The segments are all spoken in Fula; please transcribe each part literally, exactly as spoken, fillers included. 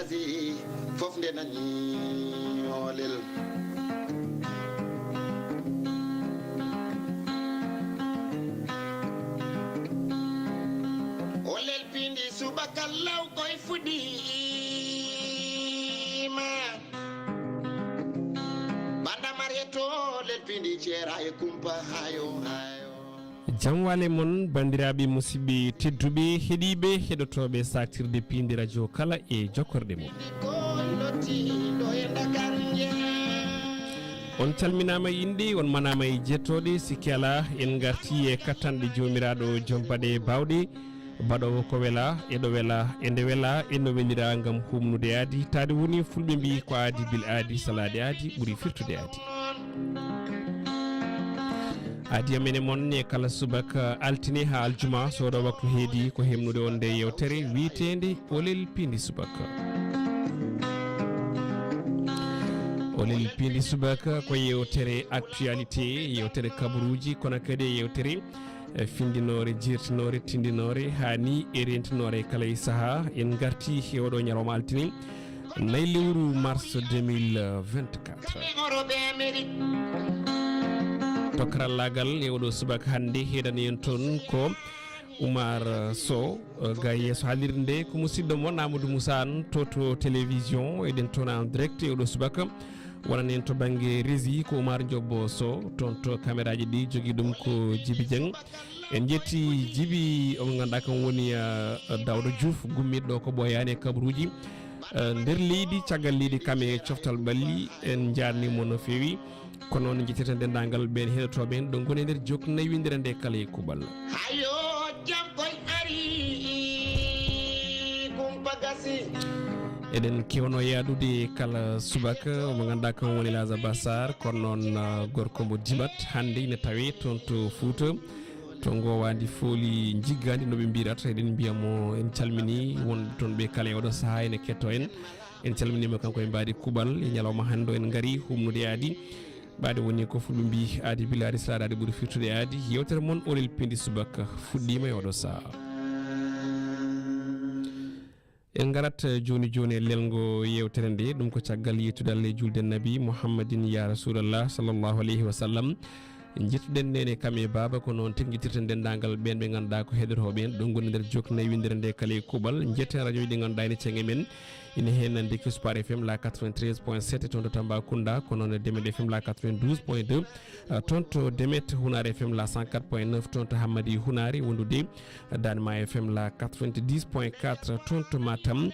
Si fof nde nani olel. Olel pindi subaka law koy fuɗiima. Banda Marietto olel pindi ceera e kumpa hayo hayo. Jam wale mon, bandiraaɓe, musidɓe tedduɓe, heɗiiɓe, heɗotooɓe saatirde piindi radio kala e jokkorɗe mum. On calminaama e inɗe, on manaama e jettooɗe, sikki alaa, en ngarti e kattanɗe Joomiraaɗo jom baɗe baawɗe, baɗoowo ko wela, e ɗo wela, e nde wela, e no welira ngam humnude aadi, taade woni fulɓe mbi ko aadi bil aadi, salaade aadi, ɓuri firtude aadi. Aadi amen e mon e kala subaka altine haa aljuma, so ɗo waktu heedi ko hemnude on nde yewtere wiyeteende Olel Piindi Subaka. Olel Piindi Subaka ko yewtere actualité, yewtere kabaruuji, kono kadi e yewtere, eh, findinoore, jirtinoore, tindinoore, haa ni e rentinoore kala e sahaa. En ngarti e oɗo ñalawma altine, nayi lewru mars deux mille vingt-quatre. To karallaagal e oɗo subaka hannde, heɗani en toon ko Oumar Sow, eh, ga yeeso haalirde nde, ko musidɗo mon Amadou Moussa Anne, to, to télévision, eɗen toon en direct e oɗo subaka. Wonani en to bannge régie ko Oumar Diop Sow, toon to caméraji ɗi jogii ɗum ko Djiby Dieng. En njetti Djiby, omo ngannduɗaa kam woni, eh, Daouda Diouf, gummiiɗo ɗo ko ɓooyaani e kabaruuji, eh, nder leydi, caggal leydi, kam e coftal ɓalli. En njaarnii mo no feewi. Ko noon njettirten denndaangal ɓeen heɗotooɓe en ɗo ngoni e nder jok naywindere nde kala e kuuɓal. Hayo jam koy ari kumpa gasi. Eɗen kewno yaadude kala subaka, mo ngannduɗaa kam woni Laza Bassar, kono noon, ah, gorko mo Dimat hannde ina tawee toon to Fuuta, to Ngowandi Fooli Jiggaandi no ɓe mbirata. Eɗen mbiya mo en calminii wonɓe toon ɓe kala e oɗo sahaa ene kettoo en. En calminiima kanko e mbaadi kuuɓal e ñalawma hannde o en ngari humnude aadi. Ɓaade woni ko fulɓe mbi aadi bila aadi, salaade aadi ɓuri firtude aadi. Yewtere mon Olel Piindi Subaka fuɗɗiima e oɗo sahaa. En ngarat, eh, jooni jooni e lelngo yewtere nde, ɗum ko caggal yettude Allah e julde Nabi Muhammadin ya Rasulallah sallallahu alayhi wa sallam. Njettuɗen nene kam e baaba, ko noon tigi njettirten denndaangal ɓeen ɓe ngannduɗaa ko heɗotooɓe en, ɗo ngoni nder jok naywindere nde kala e kuuɓal. Njetten radio ji ɗi ngannduɗaa ene ceŋe men, ina heen nande Kispoir F M la quatre-vingt-treize point sept toon to Tambacounda, ko noon e Demed F M la quatre-vingt-douze point deux, eh, toon to Demet, Hunaare F M la cent quatre point neuf toon to Hammadi Hunaare, wondude Danma F M la quatre-vingt-dix point quatre toon to Matam,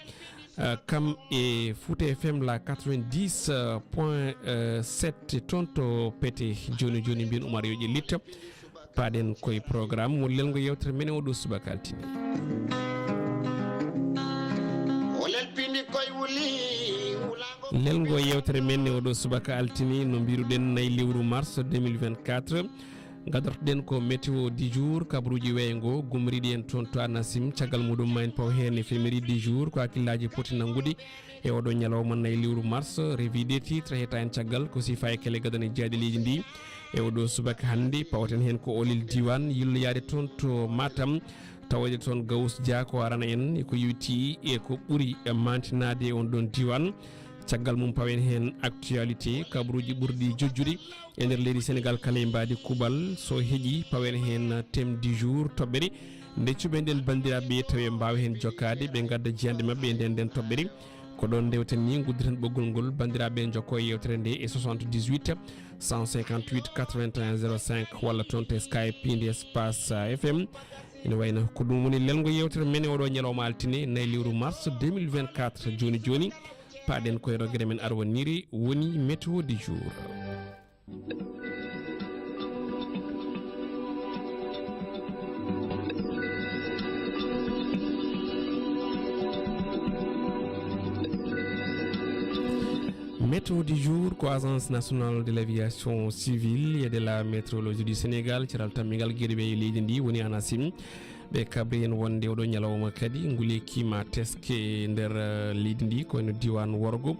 eh, kam e Fouta F M la quatre-vingt-dix point sept toon to Pete. Jooni jooni mbiyen Oumar yo ƴellit. Paaɗen koye programme mo lelngo yewtere men e oɗo subaka altine. O lelpini koye wuli, wulango. Lelngo yewtere men e oɗo subaka altine, no mbiruɗen, nayi lewru mars deux mille vingt-quatre. Gadortoɗen ko météo du jour, kabaruuji weeyo ngo, gummoriiɗi en toon to ANACIM. Caggal muɗum ma en paw heen e éphéméride du jour, ko hakkillaaji poti nanngude e oɗo ñalawma nayi lewru mars. Revue des titres hetaa en caggal, ko sifa e kele gadane jeyaaɗe leydi ndi e oɗo subaka hannde. Pawaten heen ko olel diiwaan, yilloyaade toon to Matam, tawoyde toon Gawus Dia ko arana en e ko yowitii e ko ɓuri mantinaade e on ɗon diiwaan. Caggal mum pawen heen actualité, kabaruuji ɓurɗi jojjude e nder leydi Senegaal kala e mbaadi kuuɓal. So heƴii, pawen heen thème du jour, toɓɓere nde cuɓen-ɗen banndiraaɓe tawi ɓe mbaawa heen jokkaade, ɓe ngadda jiyanɗe maɓɓe e nden, nden toɓɓere. Ko ɗoon ndewten ni, nguddiren ɓoggol ngol, banndiraaɓe njokkoo e yewtere nde e soixante-dix-huit, cent cinquante-huit, quatre-vingt-un, zéro cinq, walla toon to Skype, piindi espace, uh, F M. Ina wayno ko ɗum woni lelngo yewtere men e oɗo ñalawma altine, nayi lewru mars deux mille vingt-quatre. Jooni jooni, paaɗen koye rogere men arwaniire, woni météo du jour. Météo du jour ko Agence nationale de l'aviation civile et de la météorologie du Sénégal, ceral tammingal geɗe weeyo leydi ndi woni ANACIM. Ɓe kabri en wonde oɗo ñalawma kadi nguleeki ma teske nder, eh, leydi ndi, ko eno diiwaan worgo,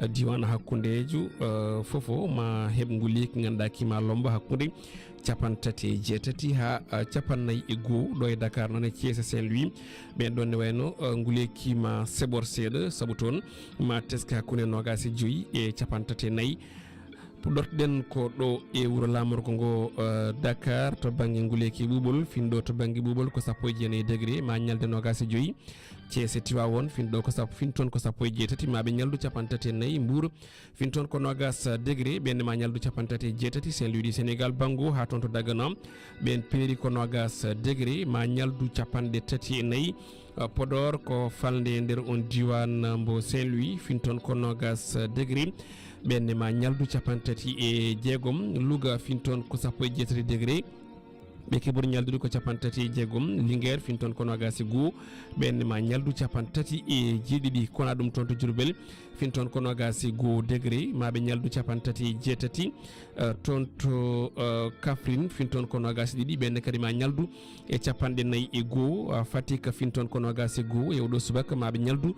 eh, diiwaan hakkundeejo, eh, fof o ma heɓ nguleeki ngannduɗaa ki ma lomba hakkunde Capanɗe tati e jeetati haa, ah, capanɗe nayi e goo ɗo e Dakar, noon e Thiès e Saint-Louis. Ɓeen ɗoon ne wayno, ah, nguleeki ma sebor seeɗa, sabu toon ma teske hakkunde noogaas e joyi e capanɗe tati e nayi. Puɗɗortoɗen ko ɗo e wuro laamorgo ngo, ah, Dakar, to bannge nguleeki ɓuuɓol, finɗo to bannge ɓuuɓol ko sappo e jeenayi degré, ma ñalde noogaas e joyi. Thiès e Tivaouane, finɗo ko sappo, fin toon ko sappo e jeetati, ma ɓe ñaldu capanɗe tati e nayi. Mbour, fin toon ko noogaas degré, ɓeen ne ma ñaldu capanɗe tati e jeetati. Saint-Louis du Sénégal, Bango, haa toon to Dagana, ɓeen peeri ko noogaas degré, ma ñaldu capanɗe tati e nayi. Uh, Podor ko falnde e nder on diiwaan, uh, mbo Saint-Louis, fin toon ko noogaas degré, ɓeen ne ma ñaldu capanɗe tati e jeegom. Louga, fin toon ko sappo e jeetati degré. Ɓe keɓori ñaldude ko capanɗe tati e jeegom. Linguère, fin toon ko noogaas e goo, ɓeen ne ma ñaldu capanɗe tati e jeeɗiɗi. Kona ɗum toon to Diourbel, fin toon ko noogaas e goo degré, ma ɓe ñaldu capanɗe tati e jeetati. Eh, toon to, eh, Kaffrine, fin toon ko noogaas e ɗiɗi, ɓeen ne kadi ma ñaldu e capanɗe nayi e goo. Eh, Fatick, fin toon ko noogaas e goo, e oɗo subaka ma ɓe ñaldu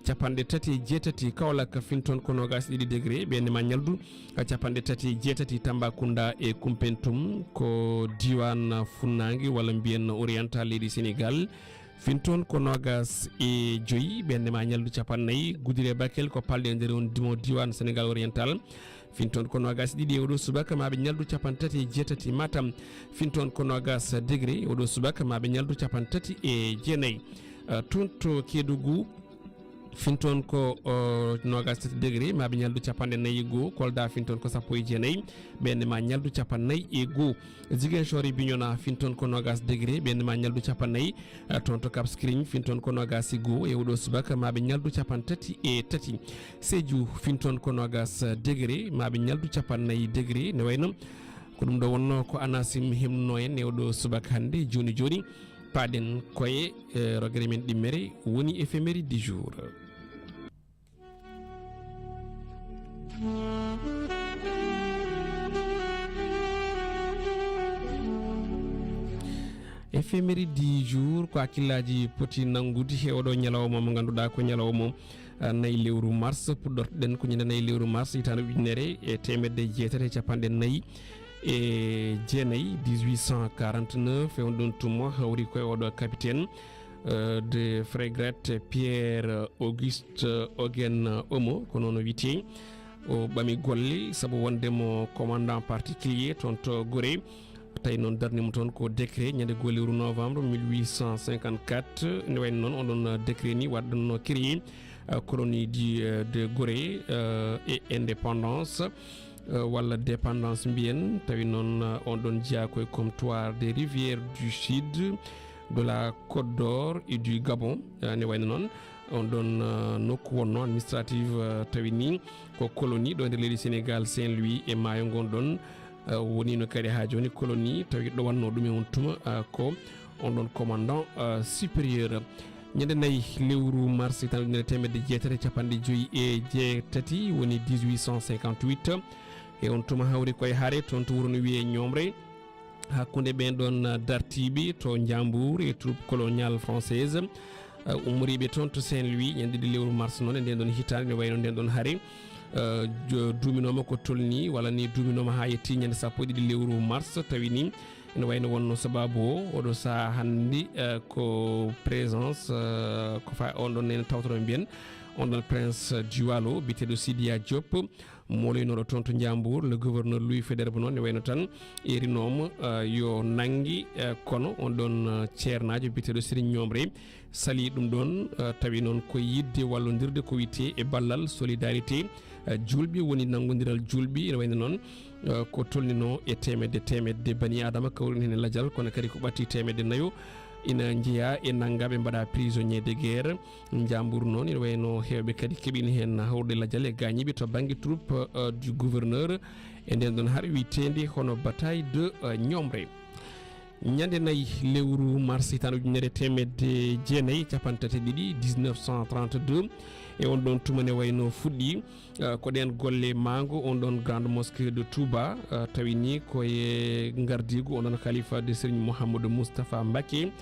capanɗe tati e jeetati. Kaolack, fin toon ko noogaas e ɗiɗi degré, ɓeen ne ma ñaldu capanɗe tati e jeetati. Tambacounda e Koumpentoum, ko diiwaan funnaange walla mbiyen oriental leydi Sénégal, fin toon ko noogaas e joyi, ɓeen ne ma ñaldu capanɗe nayi. Goudiry e Bakel ko palɗe e nder on dimo diiwaan Sénégal oriental, fin toon ko noogaas e ɗiɗi e oɗo subaka ma ɓe ñaldu capanɗe tati e jeetati. Matam, fin toon ko noogaas degré, oɗo subaka ma ɓe ñaldu capanɗe tati e jeenayi. Eh, toon to Kédougou, fin toon ko, o, noogaas tati degré, ma ɓe ñaldu capanɗe nayi e goo. Kolda, fin toon ko sappo e jeenayi, ɓeen ne ma ñaldu capanɗe nayi e goo. Ziguinchor e Bignona, fin toon ko noogaas degré, ɓeen ne ma ñaldu capanɗe nayi. Eh, toon to Cap Skirring, fin toon ko noogaas e goo, e oɗo subaka ma ɓe ñaldu capanɗe tati e tati. Sédhiou, fin toon ko noogaas degré, ma ɓe ñaldu capanɗe nayi degré. Ne wayno ko ɗum ɗo wonno ko Anasim hemnuno en e oɗo subaka hannde. Jooni jooni, paaɗen koye, eh, rogere men ɗimmere, woni éphéméride du jour. Éphéméride du jour ko hakkillaaji poti nanngude he oɗo ñalawma mo ngannduɗaa ko ñalawma, ah, nayi lewru mars. Puɗɗortoɗen ko ñande nayi lewru mars hitaande ujunere e teemedde jeetati e capanɗe nayi e jeenayi, dix-huit cent quarante-neuf. E on ɗon tuma hawri koye oɗo capitaine, euh, de frégate Pierre Auguste Ogen Omo, ko noon o wiyetee. O ɓami golle sabu wonde mo commandant particulier toon to Gorée. Tawi noon darnii mo toon ko décret ñande goo lewru novembre mille huit cent cinquante-quatre. Nde wayno noon, on ɗon décret ni waɗɗon no créé, euh, colonie du, euh, de Gorée, euh, et indépendance, euh, walla dépendance mbiyen. Tawi noon, euh, on ɗon jeyaa koye comptoir des rivières du sud, de la Côte d'Or et du Gabon. Euh, ne wayno noon on ɗon, euh, nokku wonno administrative, euh, tawi ni ko colonie ɗo e nder leydi Sénégal, Saint-Louis e maayo ngon ɗon, euh, wonino kadi haa jooni colonie, tawi ɗo wanno ɗum e on tuma, euh, ko on ɗon commandant, euh, supérieur. Ñande nayi lewru mars tan ujunere teemedde jeetati e capanɗe joyi e jeetati, woni dix-huit cent cinquante-huit. E on tuma hawri koye hare toon to wuro no wiyee Ñoomre, hakkunde ɓeen ɗoon, uh, dartiiɓe to Njambuur e troupe coloniale française, uh, ummoriiɓe toon to Saint-Louis, ñande ɗiɗi lewru mars noon e ndeen ɗoon hitaande, ne wayno ndeen ɗoon hare, uh, jo-, duuminooma ko tolni, walla ni duuminooma haa yettii ñande sappo e ɗiɗi lewru mars, tawi ni ene wayno wonno sabaabu o, oɗo sahaa hannde, uh, ko présence, uh, ko fa on ɗon nene tawtoɗo mbiyen, on ɗon prince du Waalo, biyeteeɗo Sidiya Diop, mooloynooɗo toon to Njambuur, le gouverneur Louis Faidherbe noon, ne wayno tan erinooma, eh, yo nannge, eh, kono on ɗon, eh, ceernaajo biyeteeɗo Serigne Ñoomre salii ɗum ɗoon, eh, tawi noon ko yiɗde wallondirde ko wiyetee e ballal solidarité, eh, juulɓe, woni nanngondiral juulɓe, ene wayno noon, eh, ko tolnino e teemedde, teemedde bani Aadama kawrino heen e lajal, kono kadi ko ɓatti teemedde nayo ina njeyaa e nanngaaɓe mbaɗaa prisonnier de guerre. Njambuur noon, ene wayno heewɓe kadi keɓiino heen hawrude lajal e gaañiiɓe to bannge troupe, euh, du gouverneur e ndeen ɗoon hare wiyeteendi hono bataille de, euh, Ñoomre. Ñande nayi lewru mars hitaande ujunere teemedde jeenayi e capanɗe tati e ɗiɗi, dix-neuf cent trente-deux, e on ɗoon tuma ne wayno fuɗɗii, euh, ko ɗeen golle maango on ɗoon grande mosquée de Touba, euh, tawi ni ko e ngardiigu on ɗoon khalifa de Serigne Mouhamadou Moustapha Mbacké,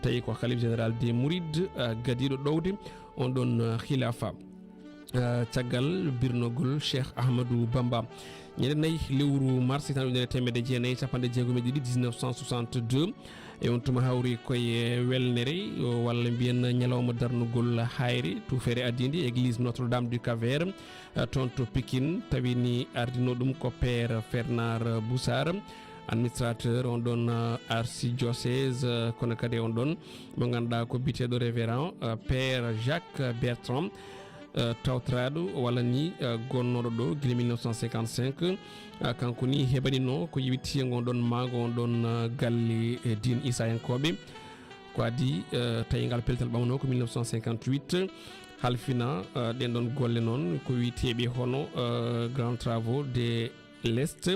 tawi ko khalife général des Mourides, ah, gadiiɗo ɗowde on ɗon, ah, khilafa. eh, caggal birnogol Cheikh Ahmadou Bamba. Ñande nayi lewru mars, hitaande ujunere teemedde jeenayi e capanɗe jeegom e ɗiɗi, dix-neuf cent soixante-deux, e on tuma hawri koye welnere, o, walla mbiyen ñalawma darnugol hayre, tuufeere addiinde, église Notre-Dame du Cap-Vert, eh, toon to Pikine, tawi ni ardino ɗum ko Père Fernand Boussard, administrateur on ɗon, eh, archidiocèse, eh, kono kadi on ɗon mo ngannduɗaa ko biyeteeɗo révérend, eh, Père Jacques Bertrand, eh, tawtoraaɗo walla ni, eh, gonnooɗo ɗo gila mille neuf cent cinquante-cinq. Eh, kanko ni heɓanino ko yewiti e ngon ɗon maango on ɗon, eh, galle, eh, diin Isayankooɓe. Ko adii, eh, tawi ngal pellital ɓamno ko mille neuf cent cinquante-huit. Halfina, eh, ɗen ɗon golle noon ko wiyeteeɓe hono, eh, Grand Travaux de l'Est.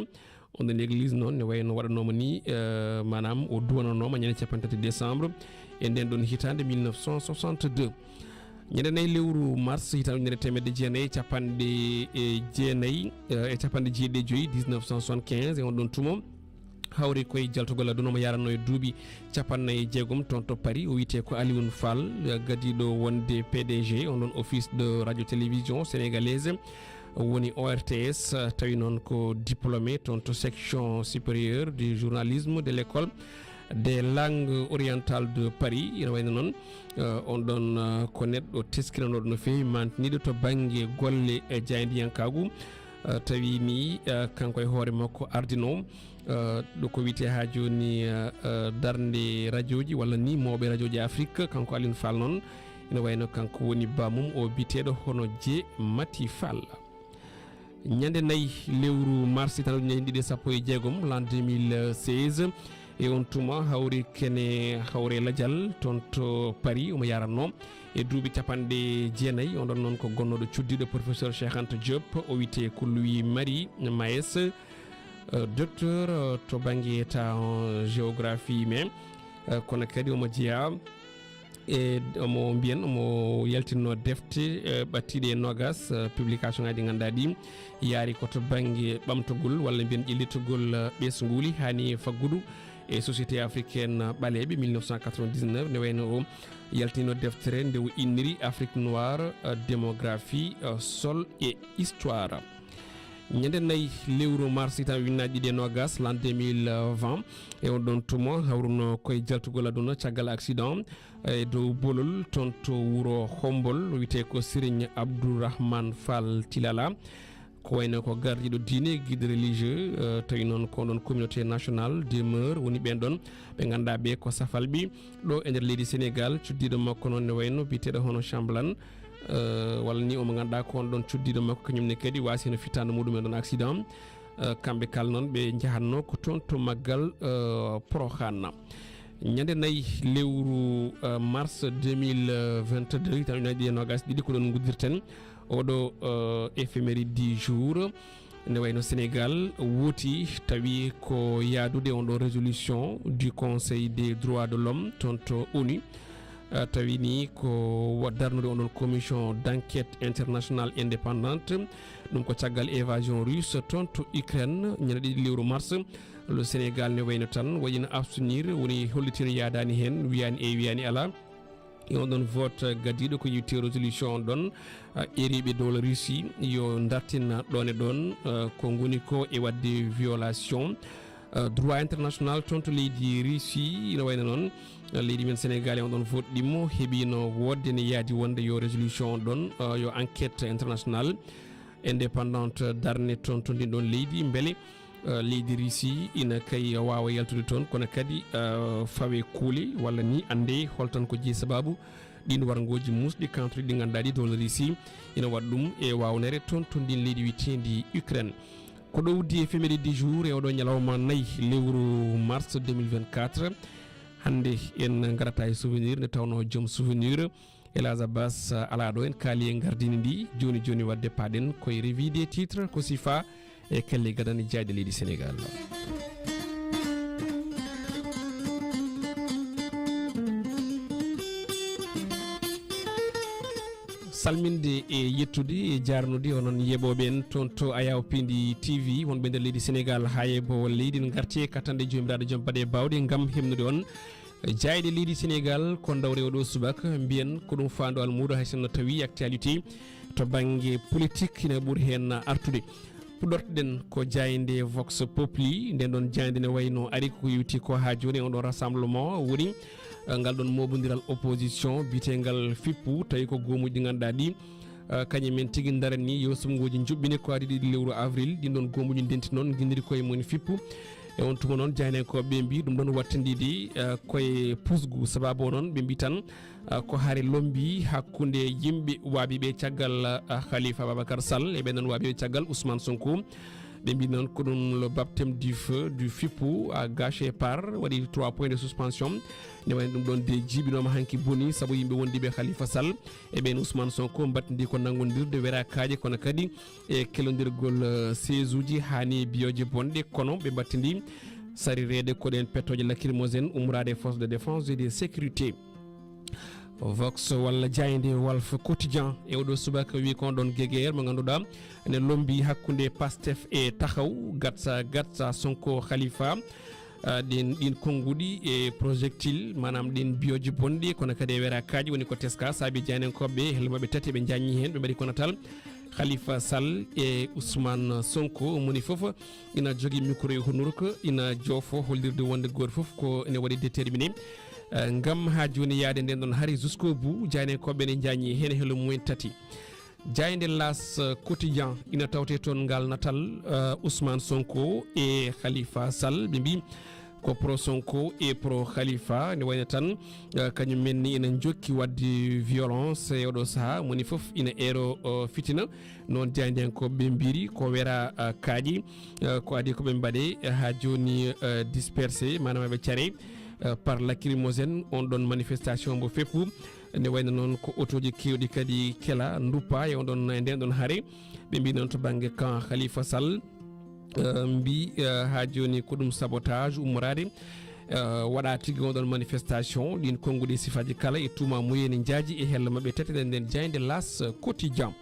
On ɗon église noon ne wayno waɗanooma ni, eh, maanaam o duwananooma ñande capanɗe tati décembre e nden ɗon hitaande mille neuf cent soixante-deux. Ñande nayi lewru mars hitaande ujunere teemedde jeenayi e capanɗe, e jeenayi, eh, e capanɗe jeeɗiɗi e joyi, dix-neuf cent soixante-quinze, e on ɗon tuma hawri koye jaltugol aduna mo yaranno e duuɓi capanɗe nayi e jeegom toon to Paris. O wiyetee ko Alioune Fall, eh, gadiiɗo wonde P D G on ɗon Office de Radio Télévision Sénégalaise, woni O R T S, eh, tawi noon ko diplômé toon to section supérieure du journalisme de l'école des langues orientales de Paris. Ina wayno noon, eh, on ɗon, eh, ko neɗɗo teskinanooɗo no feewi, mantiniiɗo to bannge golle e jaayndiyankaagu. Eh, tawi ni, eh, kanko e hoore makko ardino, eh, ɗo ko wiyetee haa jooni, eh, eh, darnde rajooji walla ni mawɓe rajooji Afrik. Kanko Alioune Fall noon, ina wayno kanko woni baamum o biyeteeɗo hono Jee Mati Fall. Ñande nayi lewru mars tan ujunere ɗiɗi e sappo e jeegom, l'an deux mille seize, e on tuma hawri kene hawre lajal toon to Paris, omo yaranno e duuɓi capanɗe jeenayi. On ɗon noon ko gonnooɗo cuddiiɗo professeur Cheikh Anta Diop, o wiyetee ko Louis Marie Maes, eh, docteur, eh, to bannge état en géographie, mais, eh, kono kadi omo jeyaa e omo mbiyen omo yaltinno defte, eh, ɓattiiɗe e noogas, eh, publication ngaji ɗi ngannduɗaa ɗi yaari ko to bannge ɓamtogol walla mbiyen ƴellitogol, eh, ɓesnguuli hani faggudu e Société africaine ɓaleeɓe mille neuf cent quatre-vingt-dix-neuf, ne wayno o yaltino deftere nde o inniri Afrique noire, eh, démographie, eh, sol et histoire. Ñande nayi lewru mars hitaande ujunnaji ɗiɗi e noogas, l'an deux mille vingt, e on ɗon tuma hawruno koye jaltugol aduna caggal accident e dow bolol toon to wuro Hombol, wiyetee ko Serigne Abdourahmane Fall Tilala. Ko wayno ko gardiiɗo diine, guide religieux, eh, tawi noon ko ɗon communauté nationale des Meurs woni ɓen ɗon ɓe ngannduɗaa ɓe ko safalɓe ɗo e nder leydi Sénégal. Cuddiiɗo makko noon ne wayno biyeteeɗo hono Chamblan, eh, walla ni omo ngannduɗaa ko on ɗon cuddiiɗo makko, kañum ne kadi waasi no fittaandu muɗum e ɗon accident. Eh, kamɓe kala noon ɓe njahatno ko toon to maggal, eh, Porokhane. Ñande nayi lewru, eh, mars deux mille vingt-deux, hitaande ujunnaji ɗiɗi e noogas e ɗiɗi, ko ɗon nguddirten oɗo, eh, éphéméride du jour. Nde wayno Sénégal wooti tawi ko yaadude on ɗon résolution du Conseil des droits de l'homme toon to onu. Eh, tawi ni ko wa-, darnude on ɗon commission d'enquête internationale indépendante. Ɗum ko caggal évasion russe toon to Ukraine, ñande ɗiɗi lewru mars. Le Sénégal ne wayno tan waɗino abstenir, woni hollitino yaadaani heen, wiyaani e wiyaani alaa. E on ɗon vote gadiiɗo ko yewti résolution on ɗon, eh, eriiɓe dowla Russie yo dartin ɗon e ɗon, eh, ko ngoni ko e waɗde violation, eh, droit international toon to leydi Russie. Ina wayno noon, eh, leydi men Sénégal e on ɗon vote ɗimmo heɓino woodde ne yaadi wonde yo résolution on ɗon, eh, yo enquête internationale indépendante darne toon to ndin ɗon leydi, mbele, eh, leydi Russie ina kay waawa yaltude toon, kono kadi, eh, fawe kuule walla ni annde holtan ko jeyi sababu ɗin warngooji muusɗi kantuɗi ɗi ngannduɗaa ɗi dowla Russie ina waɗa ɗum e waawnere toon to ndin leydi wiyeteendi Ukraine. Ko ɗo uddi éphéméride du jour e oɗo ñalawma nayi lewru mars deux mille vingt-quatre. Hannde en ngarata e souvenir nde tawnoo joom souvenir El Hadj Abbas alaa ɗo, en kaali e gardini ndi. Jooni jooni waɗde paaɗen koye revue des titres, ko sifa e kelle gadani jaayɗe leydi Sénégal. Salminde e yettude e jaarnude onon yeɓooɓe en toon to Ayaw Pindi T V, wonɓe nder leydi Sénégal haa e boowal leydi. En ngarti e kattanɗe Joomiraaɗo Joom baɗe baawɗe ngam hemnude on. Jaayɗe leydi Sénégal ko ndawre oɗo subaka, mbiyen ko ɗum faandu almuudo, hay sinno tawi actualité To bannge politik ina ɓuri heen artude. Puɗortoɗen ko jaaynde Vox Populi. Nden ɗon jaaynde ne wayno ari ko yewti ko haa jooni on ɗo rassemblement woni, eh, ngal ɗon moɓondiral opposition biyeteengal fippu, tawi ko goomuuji ɗi ngannduɗaa ɗi, eh, kañum en tigi ndarani yo suɓngooji njuɓɓine ko adii ɗiɗi lewru avril. Ɗin ɗon goomuuji ndenti noon ngindiri koye mum fippu. E on tuma noon, jaayndiyankooɓe ɓe mbi ɗum ɗon wattindidi, eh, koye pusgu, sababu o noon ɓe mbi tan, eh, ko hare lombi hakkunde yimɓe waabiiɓe caggal, eh, Khalifa Babacar Sall e ɓen noon waabiiɓe caggal Ousmane Sonko. Ɓe mbi noon ko ɗum le baptême du feu du fippu à gâcher par waɗi trois points de suspension. Ne wayno ɗum ɗon de jiiɓinooma hanki boni sabu yimɓe wondiiɓe Khalifa Sall e ɓen Ousmane Sonko mbattindi ko nanngondirde werakaaje kono kadi e kelondirgol, eh, seesuuji haani biyoje bonɗe, kono ɓe mbattindi sarireede ko ɗen pettooje lacrymogène ummoraade force de défense et de sécurité. Vox walla jaaynde Walf Quotidien e oɗo subaka wi ko on ɗon gegeer mo ngannduɗaa ene lombi hakkunde Pastef e Taxaw, gatsa gatsa Sonko Khalifa. Ah, ɗin, ɗin konnguɗi e projectile, maanaam ɗin biyoji bonɗi, kono kadi e werakaaji woni ko teska, saabi jaayndiyankooɓe hello maɓɓe tati ɓe njaññi heen, ɓe mbaɗi ko natal Khalifa Sall e Ousmane Sonko, moni fof ina jogii micro e hunnduko, ina joofo hollirde wonde gooto fof ko ene waɗi déterminé, eh, ngam haa jooni yahde nden ɗon hari jusqu'au bout, jaayndiyankooɓe ne njaññi heen hello mumen tati. Jaaynde L'As Quotidien ina tawte toon ngal natal, eh, Ousmane Sonko e Khalifa Sall, ɓe mbi ko pro Sonko e pro Khalifa, nde wayno tan, eh, kañum men ni ina jokki waɗde violence e oɗo sahaa, moni fof ina eero, eh, fitina. Noon jaayndiyankooɓe ɓe mbiri ko wera, eh, kaaƴi, eh, ko adii ko ɓe mbaɗe, eh, haa jooni, eh, dispersé, maanaam ɓe care, eh, par lacrymogène, on ɗon manifestation mbo feppu. Nde wayno noon ko otooji keewɗi kadi kela, nduppa e on ɗon, e nden ɗon hare. Ɓe mbi noon to bannge camp Khalifa Sall, eh, mbi, eh, haa jooni ko ɗum sabotage ummoraade, eh, waɗa tigi on ɗon manifestation. Ɗin konnguɗi sifaaji kala e tuuma mumen ne njaaji e hello maɓɓe tati nden nden jaaynde L'As Quotidien.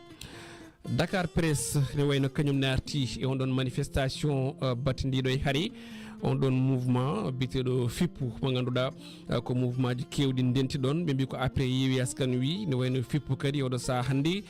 Dakar Presse ne wayno kañum ne arti e on ɗon manifestation, eh, battindiiɗo e hari on ɗon mouvement biyeteeɗo fippu mo ngannduɗaa, eh, ko mouvement ji keewɗi ndenti ɗon. Ɓe mbi ko après Yewwi Askan Wi, ne wayno fippu kadi oɗo sahaa hannde,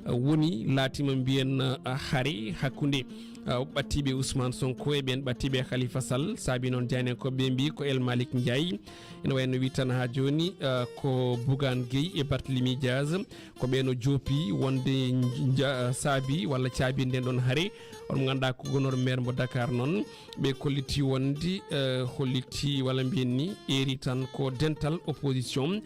eh, woni laatima mbiyen, eh, hari hakkunde, eh, ɓattiiɓe Ousmane Sonko e ɓen ɓattiiɓe Khalifa Sall. Saabi noon jaayndiyankooɓe ɓe mbi ko El Malick Ndiaye, ene wayno wi tan haa jooni, eh, ko Bougane Gueye e Barthélémy Diaz. Ko ɓe no joopi wonde nja-, saabi walla caabi nden ɗon hare. On mo ngannduɗaa ko gonorɗo maire mo Dakar noon, ɓe kolliti wonde, eh, holliti walla mbiyen ni, eeri tan ko dental opposition.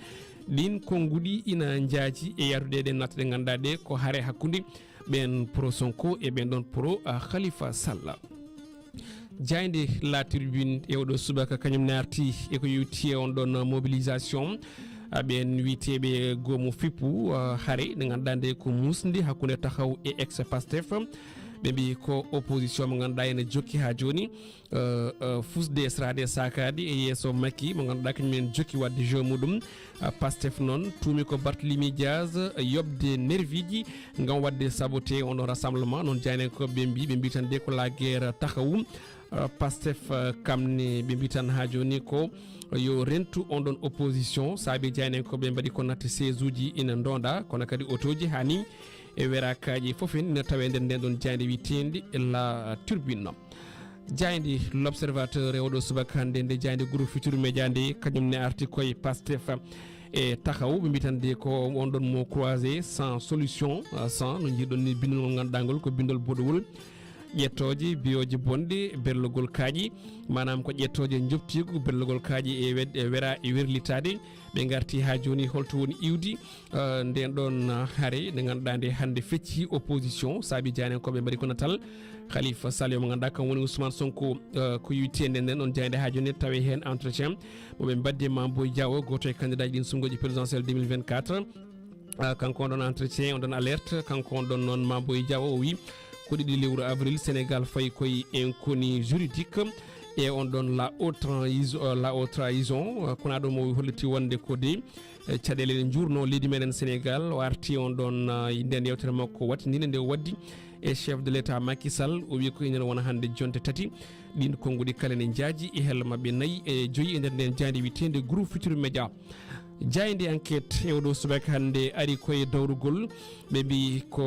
Ɗin konnguɗi ina njaaji e yahdude e ɗen natta ɗe ngannduɗaa ɗe ko hare hakkunde ɓen pro Sonko e ɓen ɗon pro, ah, Khalifa Sall. Jaaynde La Tribune e oɗo subaka kañum ne arti e ko yewti e on ɗon mobilisation, ah, ɓen wiyeteeɓe goomu fippu, ah, hare nde ngannduɗaa nde ko muusnde hakkunde Taxaw e ex Pastef. Ɓe mbi ko opposition mo ngannduɗaa ene jokki haa jooni, eh, eh, fusde sraade saakaade e yeeso Macky mo ngannduɗaa kañum en jokki waɗde jeu muɗum. Ah, Pastef noon tuumi ko Barthélémy Diaz, eh, yoɓde nerviji ngam waɗde saboté on ɗon rassemblement. Noon jaayndiyankooɓe ɓe mbi, ɓe mbi tan de ko la guerre Taxawu. Ah, Pastef, ah, kam ne ɓe mbi tan haa jooni ko yo rentu on ɗon opposition. Saabi jaayndiyankooɓe mbaɗi ko natta seesuuji ina ndonda, kono kadi otooji haa ni e werakaaji fof en ina tawe nder nden ɗon jaaynde wiyeteende La Tribune. Jaaynde L'Observateur e oɗo subaka hannde nde jaaynde groupe Futurs Médias nde kañum ne arti koye Pastef e Taxaw. Ɓe mbi tan de ko on ɗon mot croisé sans solution, ah, sans no njiiɗon ni bindol ngol ngannduɗaa ngol ko bindol boɗowol. Ƴettooje, biyoje bonɗe, berlogol kaaƴi, maanaam ko ƴettooje njoɓtiigu, berlogol kaaƴi e wed-, e wera e werlitaade. Ɓe ngarti haa jooni holto woni iwdi, eh, nden ɗon, eh, hare nde ngannduɗaa nde hannde fecci opposition, saabi jaayndiyankooɓe mbaɗi ko natal Khalifa Sall mo ngannduɗaa kam woni Ousmane Sonko, eh, ko yewti e nden ɗon jaaynde haa jooni tawi heen entretien mo ɓe mbaddi e Mame Boye Diao, gooto e candidat ji ɗin suɓngooji présidentielle deux mille vingt-quatre. Ah, kanko on ɗon entretien, on ɗon alerte, kanko on ɗon noon Mame Boye Diao o wi ko ɗiɗi lewru avril Sénégal fayi koye inconnue juridique e on ɗon la haute trahison, euh, la haute trahison, euh, kono ɗum o holliti wonde ko de, eh, caɗeele ne njuurno leydi meɗen Sénégal. O arti on ɗon, ah, nden yewtere makko wattindinde nde o waddi e chef de l'État Macky Sall. O wi ko enen wona hannde jonte tati. Ɗin konnguɗi kala ne njaaji e hello maɓɓe nayi e joyi e nder nden jaaynde wiyeteende Groupe Futurs Médias. Jaaynde Enquête e oɗo subaka hannde ari koye dawrugol. Ɓe mbi ko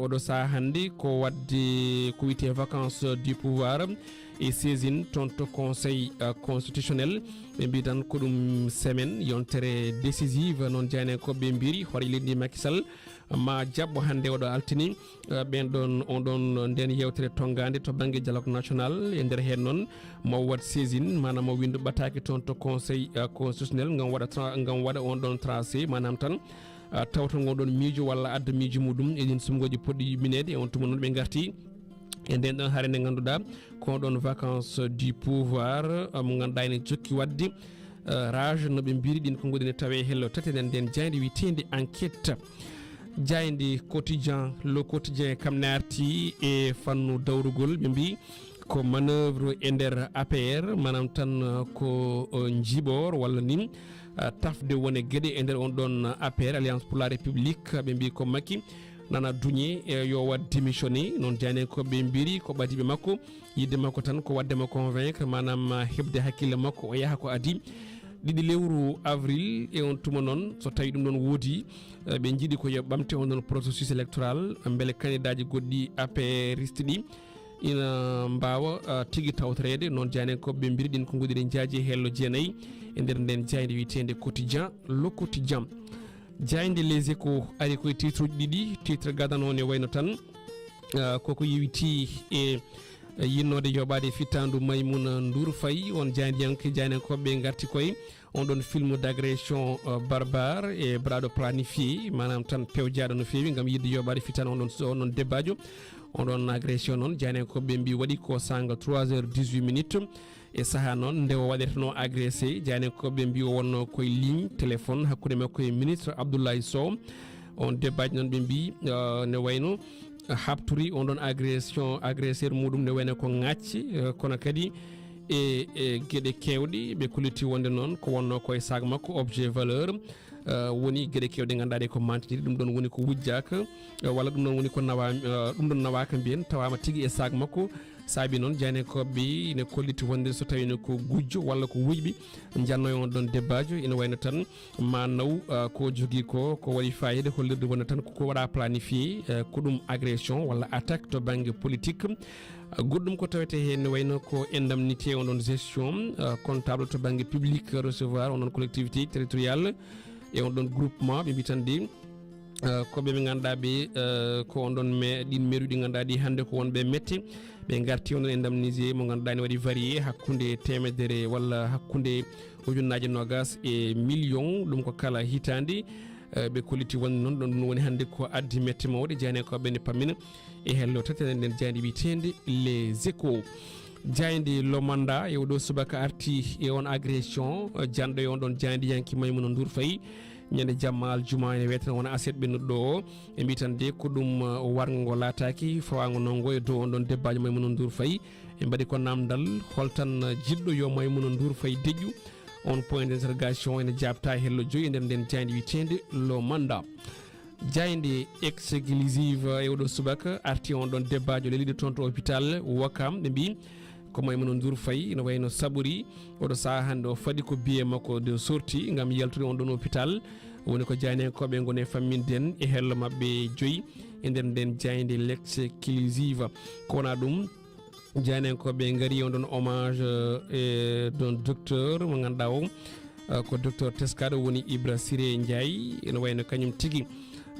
oɗo saha hannde ko wadde ko wiyetee vacances du pouvoir e saisine toon to Conseil, euh, constitutionnel. Ɓe mbi tan ko ɗum semaine yontere décisive, noon jaaynde ko ɓe mbiri hoore leydi ndi Macky Sall ma jaɓɓo hannde oɗo altine, eh, ɓen ɗon, on ɗon nden yewtere tonngaande to bannge dialogue national. E nder heen noon, mo waɗ saisine, maanaam mo winndu ɓataake toon to Conseil, eh, constitutionnel ngam waɗa tra-, ngam waɗa on ɗon tracé, maanaam tan, eh, tawta ngon ɗon miijo walla adda miijo muɗum e ɗin sumngooji poɗɗi yuɓɓineede. E on tuma noon ɓe ngarti e nden ɗon hare nde ngannduɗaa ko ɗon vacances du pouvoir, eh, mo ngannduɗaa ene jokki waɗde, eh, rage no ɓe mbiri ɗin konnguɗi ne tawe hello tati nden nden jaaynde wiyeteende Enquête. Jaaynde Quotidien, Le Quotidien kam ne arti e fannu dawrugol, ɓe mbi ko manœuvre e nder A P R, maanaam tan, eh, ko, eh, njiɓor walla nin, eh, tafde wone geɗe e nder on ɗon A P R, Alliance pour la République, ɓe mbi ko Macky nana duñe, eh, yo waɗ démissionné, noon jaaynde ko ɓe mbiri ko ɓadiiɓe makko. Yiɗde makko tan ko waɗde mo convaincre, maanaam, ah, heɓde hakkille makko, o yaha ko adii. Ɗiɗi lewru avril, e on tuma noon, so tawii ɗum ɗon woodi, eh, ɓe njiɗi ko yo ɓamte on ɗon processus électoral, mbele kandidaaji goɗɗi A P R isti ɗi ina mbaawa, ah, tigi tawtoreede. Noon jaaynde ko ɓe mbiri ɗin konnguɗi ne njaaji e hello jeenayi e nder nden jaaynde wiyeteende Quotidien, Le Quotidien. Jaaynde Les Échos ari koye titre uji ɗiɗi, titre gadano ne wayno tan, ah, koko yewiti e, e yinnoode yoɓaade fittaandu Maimouna Ndour Faye. On jaayndiyanke, jaayndiyankooɓe ngarti koye on ɗon film d'agression, ah, barbare e baɗaaɗo planifié, maanaam tan pewjaaɗo no feewi ngam yiɗde yoɓaade fittaandu on ɗon, on ɗon debbaajo. On ɗon agression noon, jaayndiyankooɓe mbi waɗi ko saanga trois heures dix-huit minutes. E saha noon nde o waɗetenoo agressé, jaayndiyankooɓe mbi o wonnoo koye ligne téléphone hakkunde makko e ministre Abdoulaye Sow. On debbaaji noon ɓe mbi, eh, ne wayno haɓturi on ɗon agression, agresseur muɗum ne wayno ko ŋacci, eh, kono kadi e, e geɗe keewɗe ɓe kolliti wonde noon ko wonnoo koye sac makko objet valeur, eh, woni geɗe keewɗe ngannduɗaa ɗe ko mantiniɗe. Ɗum ɗon woni ko wujjaaka, eh, walla ɗum ɗon woni ko nawa, eh, ɗum ɗon nawaaka mbiyen, tawaama tigi e sac makko. Saabi noon, jaayndiyankooɓe ɓe ina kolliti wonde so tawii no ko gujjo walla ko wuyɓe njannoyo on ɗon debbaajo, ina wayno tan ma naw, ah, ko jogii ko, ko waɗi fayida hollirde wonde tan ko, ko waɗa planifié, eh, ko ɗum agression walla attaque to bannge politique. Ah, goɗɗum ko tawete heen ne wayno ko indemnité on ɗon gestion, ah, comptable to bannge public recevoir on ɗon collectivité territoriale e on ɗon groupement ɓe mbi tan de, eh, ko ɓe ɓe ngannduɗaa ɓe, eh, ko on ɗon me-, ɗin mairie ɗi ngannduɗaa ɗi hannde ko wonɓe mette, ɓe ngarti on ɗon indemnisé mo ngannduɗaa ne waɗi varié hakkunde teemedere walla hakkunde ujunnaaje noogas e million, ɗum ko kala hitaande. Eh, ɓe kolliti wonde noon ɗon ɗum woni hannde ko addi mette mawɗe, jaayndiyankooɓe ne pammina e hello tati nden jaaynde wiyeteende Les Échos. Jaaynde Le Mandat e oɗo subaka arti e on agression, eh, janɗo e on ɗon jaayndiyanke Maimouna Ndour Faye. Ñande jamma aljuma ene wiyeteno wona aset ɓennuɗo o. E mbi tan de ko ɗum, uh, warngo ngo laataaki fawaango nongo e dow on ɗon debbaajo Maimouna Ndour Faye. E mbaɗi ko namdal holtan, uh, jiɗɗo yo Maimouna Ndour Faye deƴƴu. On point d'interrogation ene jaabta hello joyi e nder nden jaaynde wiyeteende Le Mandat. Jaaynde exclusive e oɗo subaka arti on ɗon debbaajo leliɗo toon to hôpital Wakam. Ɓe mbi ko Maimouna Ndour Faye ina wayno saɓori oɗo saha hannde o faɗi ko biye makko de sorti ngam yaltude on ɗon hôpital. Woni ko jaayndiyankooɓe ngoni e famminde en e hello maɓɓe joyi e nder nden jaaynde l'exclusive. Ko wona ɗum, jaayndiyankooɓe ngari on ɗon hommage, eh, e ɗon docteur mo ngannduɗaa o, eh, ko docteur teskaɗo woni Ibra Siré Ndiaye, ene wayno kañum tigi,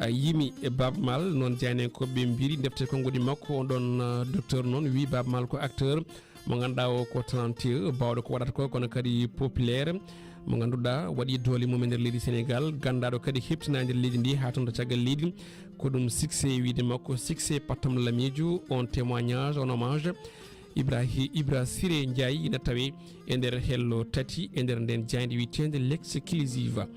eh, yimi e Baaba Maal. Noon jaayndiyankooɓe mbiri defte konnguɗi makko on ɗon, eh, docteur noon wi Baaba Maal ko acteur mo ngannduɗaa o ko talentueux, baawɗo ko waɗata ko, kono kadi populaire, mo ngannduɗaa waɗi doole mum e nder leydi Sénégal, ganndaaɗo kadi heɓtinaa nder leydi ndi haa toon to caggal leydi. Ko ɗum succès wiyde makko, succès pattam lamiijo, on témoignage, on hommage. Ibrahi-, Ibra Siré Ndiaye ina tawe e nder hello tati e nder nden jaaynde wiyeteende l'exclusive.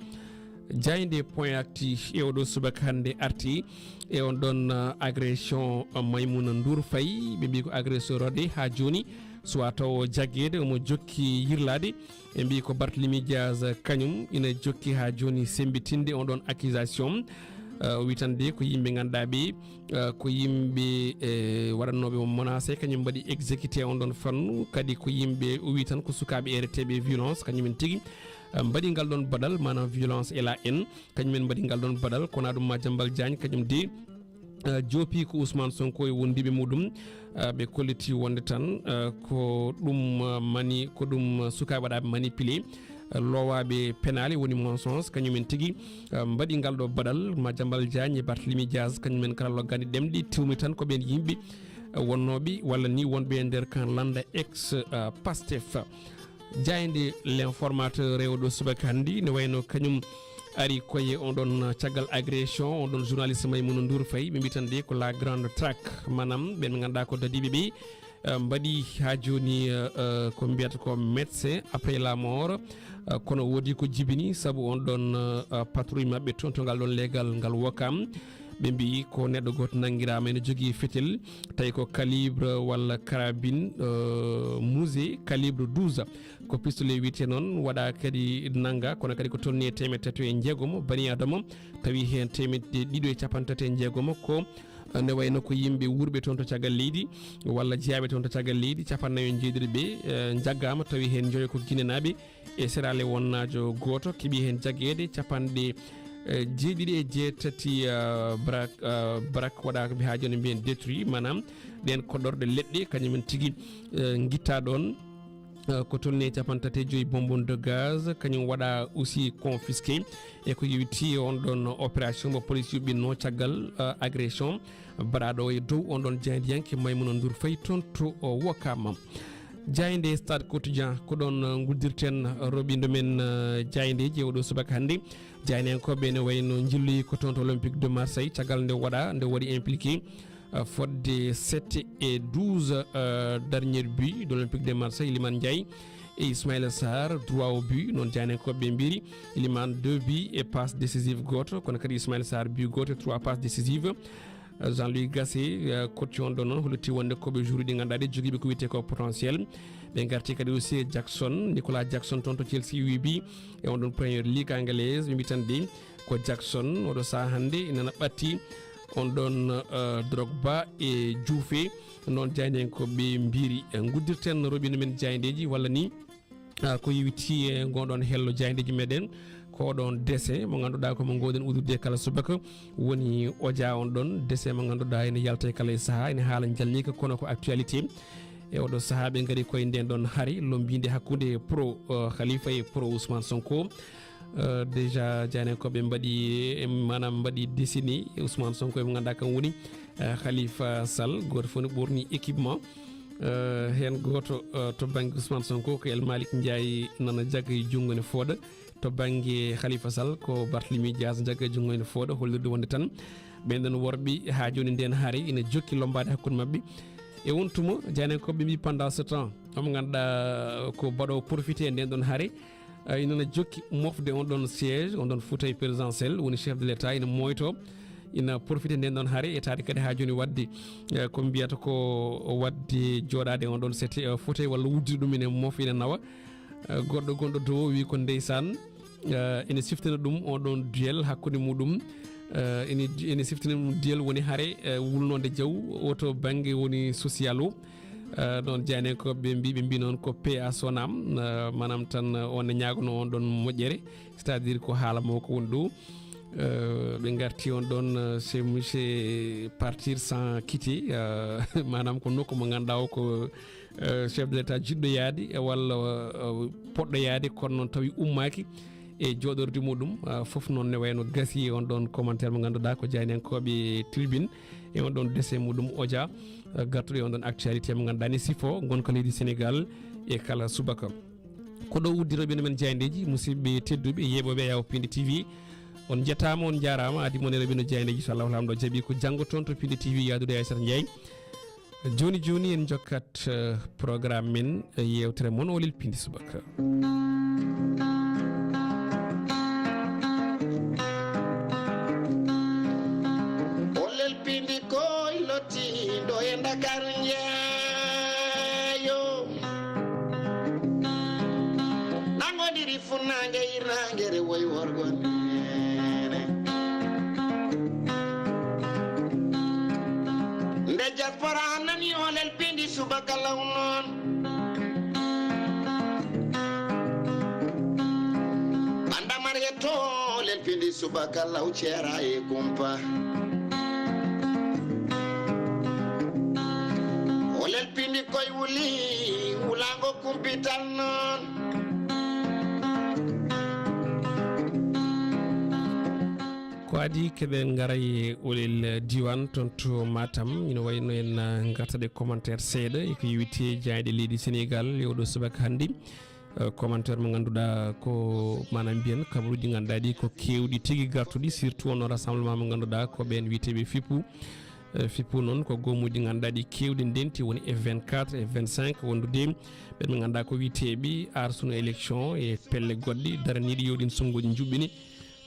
Jaaynde point actu e oɗo subaka hannde arti e on ɗon, uh, agression, uh, Maimouna Ndour Faye. Ɓe mbi ko agresseur o de haa jooni suwa taw o jaggeede omo jokki yirlaade. Ɓe mbi ko Barthélémy Diaz kañum ina jokki haa jooni semmbitinde on ɗon accusation. Eh, o wi tan de ko yimɓe ngannduɗaa ɓe, eh, ko yimɓe, eh, waɗannooɓe mo menacé, kañum mbaɗi exécuté on ɗon fannu. Kadi ko yimɓe, o wi tan ko sukaaɓe ereteeɓe violence, kañum en tigi, eh, mbaɗi ngal ɗon baɗal, maanaam violence et la haine, kañum en mbaɗi ngal ɗon baɗal. Kono ɗum Madiambal Diagne, kañum de, eh, joopi ko Ousmane Sonko e wondiiɓe muɗum, eh, ɓe kolliti wonde tan, eh, ko ɗum, eh, mani-, ko ɗum, eh, sukaaɓe waɗaaɓe manipulé, eh, loowaaɓe penaale woni mensonge, kañum en tigi, eh, mbaɗi ngal ɗo baɗal. Madiambal Diagne e Barthélémy Dias, kañum en kala loggani ɗemɗe, tewmi tan ko ɓeen yimɓe, eh, wonnooɓe walla ni wonɓe e nder kan lannda ex, eh, Pastef. Jaaynde L'Informateur e oo ɗoo subaka hannde, ne wayno kañum ari koye on ɗon caggal agression, on ɗon journaliste Maimouna Ndour Faye, ɓe mbiyi tan de ko la grande traque, maanaam ɓeen ɓe ngannduɗaa ko dadiiɓe ɓe, eh, mbaɗi haa jooni, eh, eh, ko mbiyata ko médecin après la mort, eh, kono woodi ko jibini, sabu on ɗon, eh, eh, patrouille maɓɓe toon to ngal ɗon leegal ngal Ouakam. Ɓe mbiyi ko neɗɗo gooto nanngiraama ene jogii fetel, tawi ko calibre walla carabine, eh, Mouzé calibre douze. Ko pistolet wiyetee noon, waɗa kadi nannga, kono kadi ko tolni e teemedde tati e jeegom bani Adama, tawi heen teemedde ɗiɗi e capanɗe tati e jeegom ko, eh, ne wayno ko yimɓe wuurɓe toon to caggal leydi, walla jeyaaɓe toon to caggal leydi, capanɗe nayi e jeeɗiɗi ɓe, eh, njaggaama, tawi heen njoyo ko Ginenaaɓe, e Sierra Leone wonnaajo gooto, keɓi heen jaggeede capanɗe, eh, jeeɗiɗi e jeetati, eh, brak, eh, brak waɗaaka ɓe haa jooni mbiyen détruit, maanaam ɗeen koɗorɗe leɗɗe, kañum en tigi, eh, ngittaa ɗoon, eh, ko tolni e capanɗe tati e joyi bonbonne de gaz, kañum waɗa aussi confisqué. E ko yowiti on ɗon opération mo police yuɓɓinno caggal, eh, agression baɗaaɗo e dow on ɗon jaayndiyanke Maimouna Ndour Faye toon to, o, Ouakam. Jaaynde Stade Quotidien, ko ɗoon, eh, nguddirten roɓindo men, eh, jaayndeeji e oɗo subaka hannde. Jaayndiyankooɓe ene wayno njilloyi ko toon to Olympique de Marseille, caggal nde waɗa, nde waɗi impliqué, eh, fodde sept et douze, eh, dernier but de l'Olympique de Marseille, Iliman Ndiaye e Ismaïla Sarr, droit au but, noon jaayndiyankooɓe ɓe mbiri. Iliman deux buts et passe décisive gooto, kono kadi Ismaïla Sarr but gooto e trois passes décisives. Jean-Louis Gasset, eh, coach on ɗo noon, hollitii wonde ko ɓe joueuruuji ɗi ngannduɗaa ɗi jogiiɓe ko wiyetee ko potentiel. Ɓe ngarti kadi aussi e Jackson, Nicolas Jackson toon to Chelsea, wi bi e on ɗon Premier League anglaise, ɓe mbi tan de ko Jackson, oɗo sahaa hannde ina ɓatti on ɗon, eh, Drogba e Juufe, noon jaayndiyankooɓe ɓe mbiri. Eh, nguddirten roɓindo men jaayndeeji walla ni, ah, ko yowiti e ngoɗon hello jaayndeeji meɗen, ko oɗon dessin mo ngannduɗaa ko mo ngoɗen uddude kala subaka, woni oja on ɗon dessin mo ngannduɗaa ene yalta e kala e sahaa, ene haala njalniika kono ko actualité. E oɗo sahaa ɓe ngari koye nden ɗon hari lombinde hakkunde pro, uh, Khalifa e pro Ousmane Sonko. Uh, déjà jaayndiyankooɓe mbaɗi, eh, maanaam mbaɗi dessiné Ousmane Sonko e mo ngannduɗaa kam woni, uh, Khalifa Sall, gooto fof ne ɓorni équipement. Eh, heen gooto, eh, to bannge Ousmane Sonko ko El Malick Ndiaye nana jagga e junngo ne fooɗa. To bannge Khalifa Sall ko Barthélémy Dias jagga e junngo ne fooɗa, hollirde wonde tan ɓeen ɗon worɓe haa jooni ndeen hare ina jokki lombaade hakkunde maɓɓe. E on tuma, jaayndiyankooɓe mbi pendant ce temps, omo ngannduɗaa ko baɗo profité e ndeen ɗon hare, eh, ina jokki mofde on ɗon siège, on ɗon fauteuil présidentiel, woni chef de l'État ina moyto, ina profité nden ɗon hare, etaade kadi haa jooni waɗde, eh, ko mbiyata ko waɗde jooɗaade on ɗon sete, eh, fauteuil walla wujjude ɗum ina mof, ina nawa. Eh, goɗɗo gonɗo dow o wi ko ndeysaan, eh, ina siftina ɗum on ɗon duel hakkunde muɗum, eh, ina, ina siftina ɗum duel woni hare, eh, wulnoonde jaw, o to bannge woni social o. Eh, noon jaayndiyankooɓe ɓe mbi, ɓe mbi noon ko paix à son âme, eh, maanaam tan, eh, on ne ñaagono on ɗon moƴƴere, c'est-à-dire ko haala mo ko woni ɗo. Eh, ɓe ngarti on ɗon, eh, c'est monsieur partir sans quitter, eh, maanaam ko nokku mo ngannduɗaa o ko, eh, chef de l'État jiɗɗo yaade, eh, walla, eh, poɗɗo yaade, kono noon tawi ummaaki e jooɗorde muɗum, ah, fof noon ne wayno gasi e on ɗon commentaire mo ngannduɗaa ko jaayndiyankooɓe tribune e on ɗon dessin muɗum oja, ah, gartuɗo e on ɗon actualité mo ngannduɗaa ne sifo ngonka leydi Sénégal e kala subaka. Ko ɗo uddi roɓindo men jaayndeeji, musidɓe tedduɓe, yeeɓooɓe e Yaw Pindi T V. On njettaama, on njaaraama, adi mon e roɓindo jaayndeeji, so Allahu Laamɗo jaɓi ko janngo toon to Pindi T V yaadude e Aissata Ndiaye. Jooni jooni en njokkat, eh, programme men, eh, yeewtere mon Oolel Pindi Subaka. Oolel Pindi koy lottiiɗo e Ndakaaru njeeyo. Nangodiri funnaange hirnaange rewoy worgo neene. Subaka law noon. Ɓanndamar yetto lelpindi subaka law ceera e kumpa. O lelpindi koye wuli, wulaango kumpital noon. Ko adi keɓe ngaray olel diwan toon to Matam, ina wayno en, uh, ngartaɗe commentaire seeɗa e ko yowiti jayɗe leydi Sénégal e oɗo subaka hannde. Uh, commentaire mo ngannduɗaa ko, maanaam mbiyen, kabaruuji ngannduɗaa ɗi ko keewɗi tigi gartuɗi, surtout on rassemblement mo ngannduɗaa ko ɓeen wiyeteeɓe fippu. Uh, fippu noon ko goomuuji ngannduɗaa ɗi keewɗi ndenti, woni F vingt-quatre, F vingt-cinq, wondude ɓeen ɓe ngannduɗaa ko wiyeteeɓe aar sunu élection e pelle goɗɗe daraniiɗi yo ɗin sonnguuji njuɓɓini.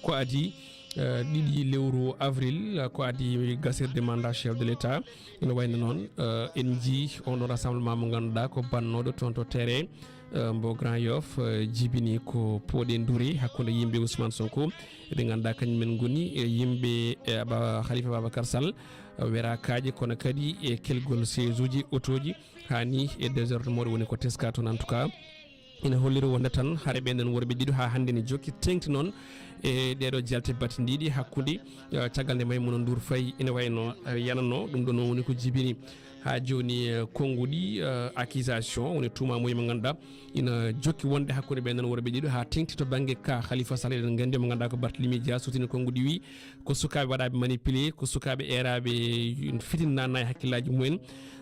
Ko adi, eh, ɗiɗi lewru avril, eh, ko adi gasirde mandat chef de l'État. Ina wayno noon, eh, en njii on ɗon rassemblement mo ngannduɗaa ko bannooɗo toon to terrain, eh, mbo Grand Yoff, eh, jibini ko pooɗe nduri hakkunde yimɓe Ousmane Sonko. Ɓe ngannduɗaa kañum en ngoni, eh, yimɓe, eh, Aba-, Khalifa Babacar Sall, eh, werakaaji, kono kadi e kelgol seesuuji, otooji, haa ni e désordre mawɗo woni ko teska toon, en tout cas. Ina holliri wonde tan hare ɓee nden worɓe ɗiɗo haa hannde ne jokki teeŋti noon e ɗeeɗo jelte batindiiɗi hakkunde, eh, caggal nde Maimouna Ndour Faye ina wayno, eh, yanano. Ɗum ɗo noon woni ko jibini haa jooni, eh, konnguɗi, eh, accusation, woni tuumaamuuji mo ngannduɗaa ina jokki wonde hakkunde ɓee nden worɓe ɗiɗo haa teeŋti to bannge ka Khalifa Sall. Eɗen nganndi mo ngannduɗaa ko Barthélémy Dias sutini konnguɗi, wi ko sukaaɓe waɗaaɓe manipulé, ko sukaaɓe eeraaɓe fitinnaanaa e hakkillaaji mumen.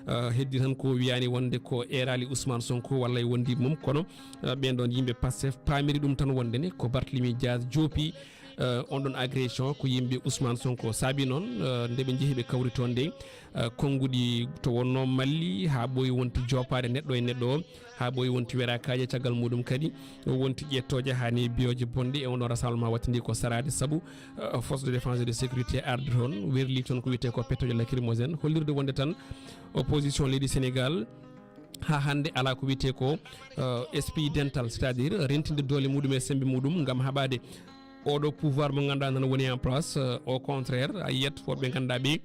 Eh, heddi tan ko wiyaani wonde ko eeraali Ousmane Sonko walla e wondiiɓe mum, kono, eh, ɓeen ɗoon yimɓe Pastef paamiri ɗum tan wonde ne ko Barthélémy Dias joopi, eh, on ɗon agression ko yimɓe Ousmane Sonko. Saabi noon, eh, nde ɓe njehi ɓe kawri toon nde, eh, konnguɗi to wonnoo malli haa ɓooyi wonti joopaade neɗɗo e neɗɗo o, haa ɓooyi wonti werakaaje, caggal muɗum kadi wonti ƴettooje haa ni biyooje bonɗe e on ɗon rassemblement wattindi ko saraade sabu, eh, force de défense et de sécurité arde toon, werli toon ko wiyetee ko pettooje lacrymogène, hollirde wonde tan opposition leydi Sénégal haa hannde alaa ko wiyetee ko, eh, esprit dental, c'est-à-dire rentinde doole muɗum e semmbe muɗum ngam haɓaade oɗo pouvoir mo ngannduɗaa nana woni en place. Eh, au contraire, a yiyat woɓɓe ngannduɗaa ɓe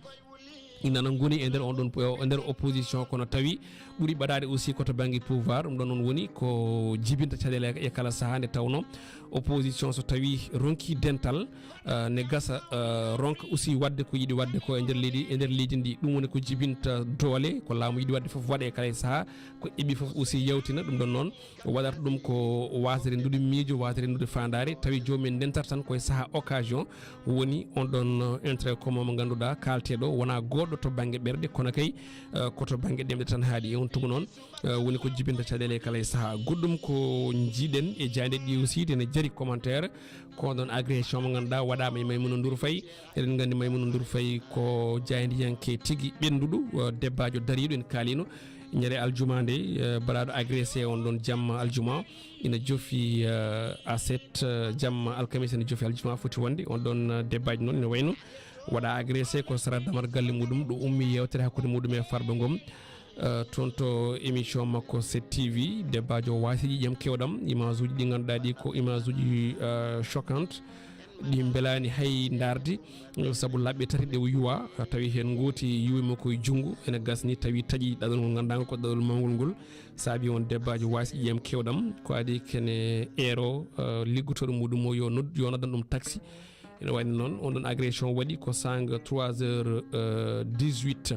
ina ngoni e nder on ɗon, e nder opposition, kono tawi ɓuri ɓadaade aussi ko to bannge pouvoir. Ɗum ɗon noon woni ko jibinta caɗeele e kala sahaa, nde tawno opposition so tawi ronki dental, eh, ne gasa, eh, ronka aussi waɗde ko yiɗi waɗde ko e nder leydi, e nder leydi ndi. Ɗum woni ko jibinta doole, ko laamu yiɗi waɗde fof waɗa e kala e sahaa, ko eɓi fof aussi yawtina. Ɗum ɗon noon waɗata ɗum ko waasde renndude miijo, waasde renndude faandaare, tawi joomum en ndentata tan koye sahaa occasion, woni on ɗon, eh, intérêt commun mo ngannduɗaa kaalteeɗo wonaa goɗɗo to bannge ɓerɗe, kono kay, eh, ko to bannge ɗemɗe tan haaɗi. E on tuma noon, eh, woni ko jibinta caɗeele e kala e sahaa. Goɗɗum ko njiiɗen e jaaynde ɗi aussi, ene jari commentaire, ko on ɗon agression mo ngannduɗaa waɗaama e Maimouna Ndour Faye. Eɗen nganndi Maimouna Ndour Faye ko jaayndiyanke tigi ɓennduɗo, eh, debbaajo dariiɗo, en kaaliino ñande aljuma nde, eh, baɗaaɗo agressé on ɗon jamma aljuma. Ina jofi, eh, aset, eh, jamma alkamisa ina jofi aljuma foti wonde. On ɗon, eh, debbaajo noon ina wayno waɗa agressé ko sara damar galle muɗum, ɗo ummi yeewtere hakkunde muɗum e Farba Ngom. Eh, toon to émission makko sept T V, debbaajo waasi ƴiƴam kewɗam, image uji ɗi ngannduɗaa ɗi ko image uji, eh, choquante, ɗi mbelaani hay ndaarde, eh, sabu laɓɓe tati ɗe o yuwa, tawi heen ngooti yuwi mo koye junngo, ene gasni tawi taƴi ɗaɗol ngol ngannduɗaa ko ɗaɗol mawngol ngol, saabi on debbaajo waasi ƴiƴam kewɗam, ko adi kene eero, eh, liggotooɗo muɗum o yo nod-, yo noddan ɗum taxi. Ene wayno noon, on ɗon agression waɗi ko saanga trois heures, euh, dix-huit,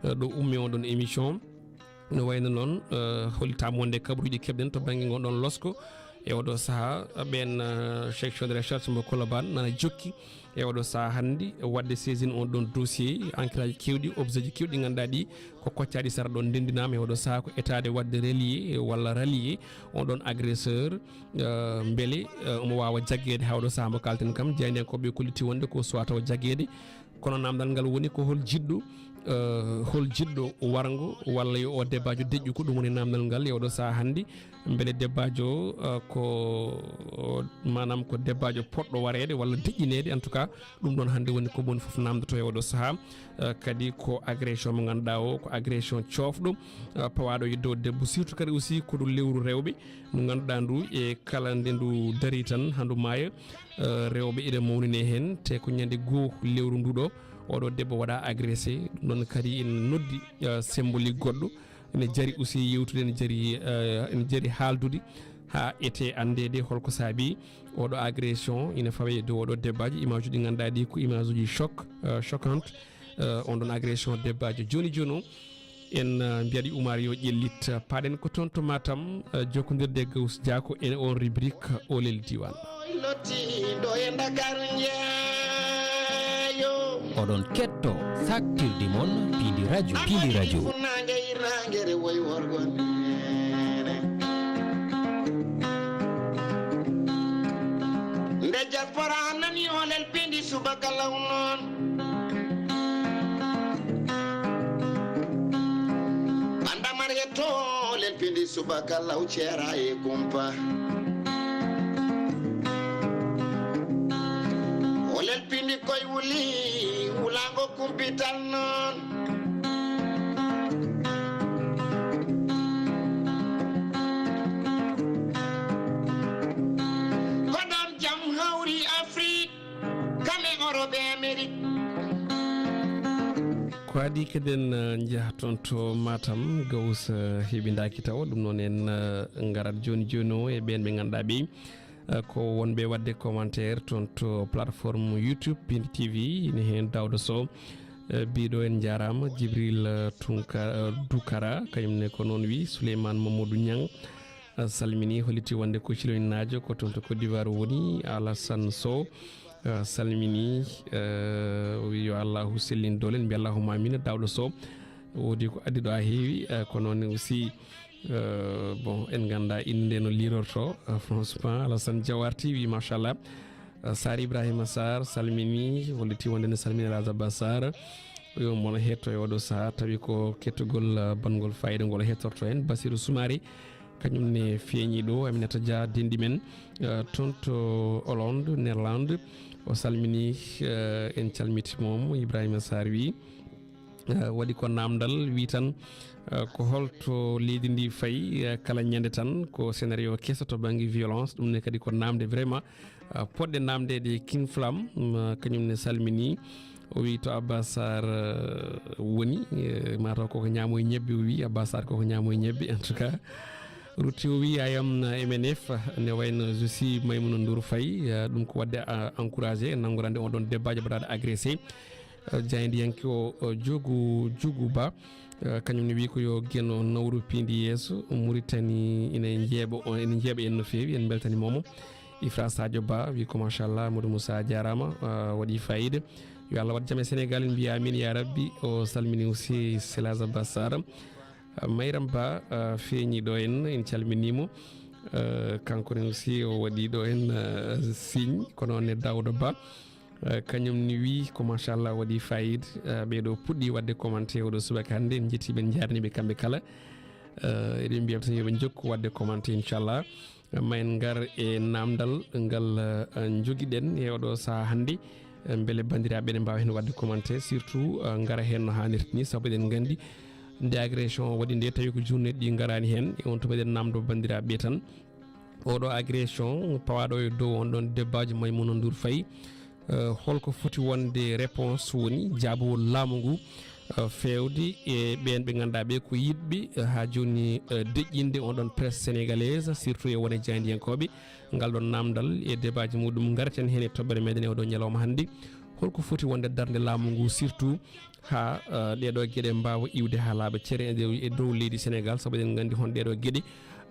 euh, ɗo ummi on ɗon émission. Ene wayno noon, euh, hollitaama wonde kabaruuji keɓɗen to bannge ngon ɗon losko. E oɗo sahaa, ɓeen, euh, section de recherche mo Colobane nana jokki e oɗo sahaa hannde waɗde saisine on ɗon dossier, enquêteaaji keewɗi, objet ji keewɗi ngannduɗaa ɗi ko koccaaɗi sara ɗon ndenndinaama e oɗo sahaa ko etaade waɗde relier walla rallier on ɗon agresseur, eh, mbele, eh, omo waawa jaggeede haa oɗo sahaa mo kaalten kam. Jaayndiyankooɓe kolliti wonde ko suwaa taw jaggeede, kono naamndal ngal woni ko hol jiɗɗo, eh, hol jiɗɗo warngo walla yo o debbaajo deƴƴu, ko ɗum woni naamndal ngal e oɗo sahaa hannde. Mbele debbaajo, eh, ko, maanaam ko debbaajo poɗɗo wareede walla deƴƴineede, en tout cas, ɗum ɗon hannde woni ko moni fof naamndoto e oɗo sahaa. Eh, kadi ko agression mo ngannduɗaa o, ko agression coofɗo, eh, pawaaɗo e dow debbo, surtout kadi aussi ko ɗum lewru rewɓe, ndu ngannduɗaa ndu e kala nde ndu darii tan haa ndu maaya, eh, rewɓe ina mawnine heen, te ko ñande goo lewru ndu ɗo, oɗo debbo waɗa agressé. Ɗum ɗon kadi ina noddi, eh, symbolique goɗɗo, ene jari aussi yewtude, ene jari, eh, ene jari haaldude haa ete anndeede holko saabi oɗo agression ina fawe e dow oɗo débat ji. Image uji ɗi ngannduɗaa ɗi ko image uji choc, eh, choquante, eh, on ɗon agression débat ji. Jooni jooni o, en, eh, mbiyaɗi Oumar yo ƴellit. Paaɗen ko toon to Matam, eh, jokkondirde e Gawus Diako e on rubrique Oolel Diwan. Lottiiɗo e Ndakaaru njeeyo. Oɗon ketto saktirde mon Piindi Radio, Piindi Radio. Funaange hirnaange rewoy worgo neene. Nde diaspora nani Oolel Piindi subaka law noon. Ɓanda mar hetto Oolel Piindi subaka law ceera e kumpa. Oolel Piindi koy wuli, wulaango kumpital noon. Ko ɗoon jam hawri Afrique. Kamɓe Europe e Amérique. Ko adii keɗen, eh, njaha toon to Matam, Gawus, eh, heɓindaaki tawa. Ɗum noon en, eh, ngarat jooni jooni o e ɓeen ɓe ngannduɗaa ɓe, eh, ko wonɓe waɗde commentaire toon to plateforme YouTube Piindi T V, ine heen Daouda Sow, eh, mbiɗo en njaaraama, Jibril, eh, Tunka-, eh, Dukara, kañum ne ko noon wi, Souleymane Mamadou Niang, a salmini, holliti wonde ko Ciloninaajo, ko toon to Côte d'Ivoire woni. Alassane Sow, a salmini, eh, o wi yo Allahu sellin doole, en mbiya Allahumma amina. Daouda Sow, woodi ko addi ɗo ha heewi, eh, ko noon aussi, eh, bon, en ngannda innde no liirorto, eh, franchement, Alassane Diawarti wi machallah. Eh, Sarr Ibrahima Sarr salmini, holliti wonde ne salmini Alhaji Abbas Sarr. Yo mono hetto e oɗo saha, tawi ko kettugol, eh, bangol fayida ngol hettorto en. Bassirou Soumaré, kañum ne feeñi ɗo. Aminata Dia, denɗi men, eh, toon to Hollande, Néerlande. O salmini, eh, en calmiti mo. Ibrahima Sarr wi, eh, waɗi ko namdal, wi tan, eh, ko holto leydi ndi fayi, eh, kala ñande tan ko scénario keso to banggue violence. Ɗum ne kadi ko namde vraiment, ah, poɗɗe namdeede. King Flam, mm, kañum ne salmini. O wi to Abbas Sarr, eh, woni, eh, mataw koko ñaamo e ñebbe, o wi Abbas Sarr koko ñaamo e ñebbe. En tout cas, rutti o wi ayam, eh, M N F, ne wayno je suis Maimouna Ndour Faye, eh, ɗum ko wadde, ah, encouragé, nangorande on ɗon debbajo baɗaɗo agressé. Eh, jaayndiyanke o, o Jogu, Jogu Ba, eh, kañum ne wi ko yo Geno nawru piindi yeeso. Muritani ina njeeɓa o, ina njeeɓa en no feewi, en mbeltani momo. Ifra Sadio Ba wi ko machallah, Amadou Moussa a jaaraama, ah, waɗi fayida. Yo Allah waɗ jam e Sénégal, en mbiya amin ya rabbi. O salmini aussi Selaza Bassara. Ah, Mayram Ba, ah, feeñi ɗo en, en calminimo. Ah, kanko ne aussi o waɗi ɗo en, ah, signe, ko noon ne Daouda Ba. Ah, kañum ni wi ko machallah waɗi fayida. Ah, ɓeɗo puɗɗi waɗde commenté oɗo subaka hannde, en jettiɓe, en jarniɓe kamɓe kala. Ah, eɗen mbiya tan yoɓe jokku waɗde commenté inchallah. Ma en ngar e namdal ngal, eh, njogiɗen e oɗo saha hannde. Eh, mbele banndiraaɓe ne mbaawa heen waɗde commentaire, surtout, eh, ngara heen no haanirta ni, sabu eɗen nganndi nde agression o waɗi nde, tawi ko journée ɗi ngaraani heen. E on tuma eɗen namdo banndiraaɓe tan. Oɗo agression pawaaɗo e dow on ɗon debbajo Maimouna Ndour Faye, eh, holko foti wonde réponse woni jaabawol laamu ngu, eh, feewde e ɓeen ɓe ngannduɗaa ɓe ko yiɗɓe, eh, haa jooni, eh, deƴƴinde on ɗon presse sénégalaise, surtout e wone jaayndiyankooɓe ngal ɗon namdal e debaaji muɗum. Ngarten heen e toɓɓere meɗen e oɗo ñalawma hannde. Holko foti wonde darnde laamu ngu, surtout haa, eh, ɗeɗo geɗe mbaawa iwde haa laaɓa cere e nder, e dow leydi Sénégal, sabu eɗen nganndi hon ɗeɗo geɗe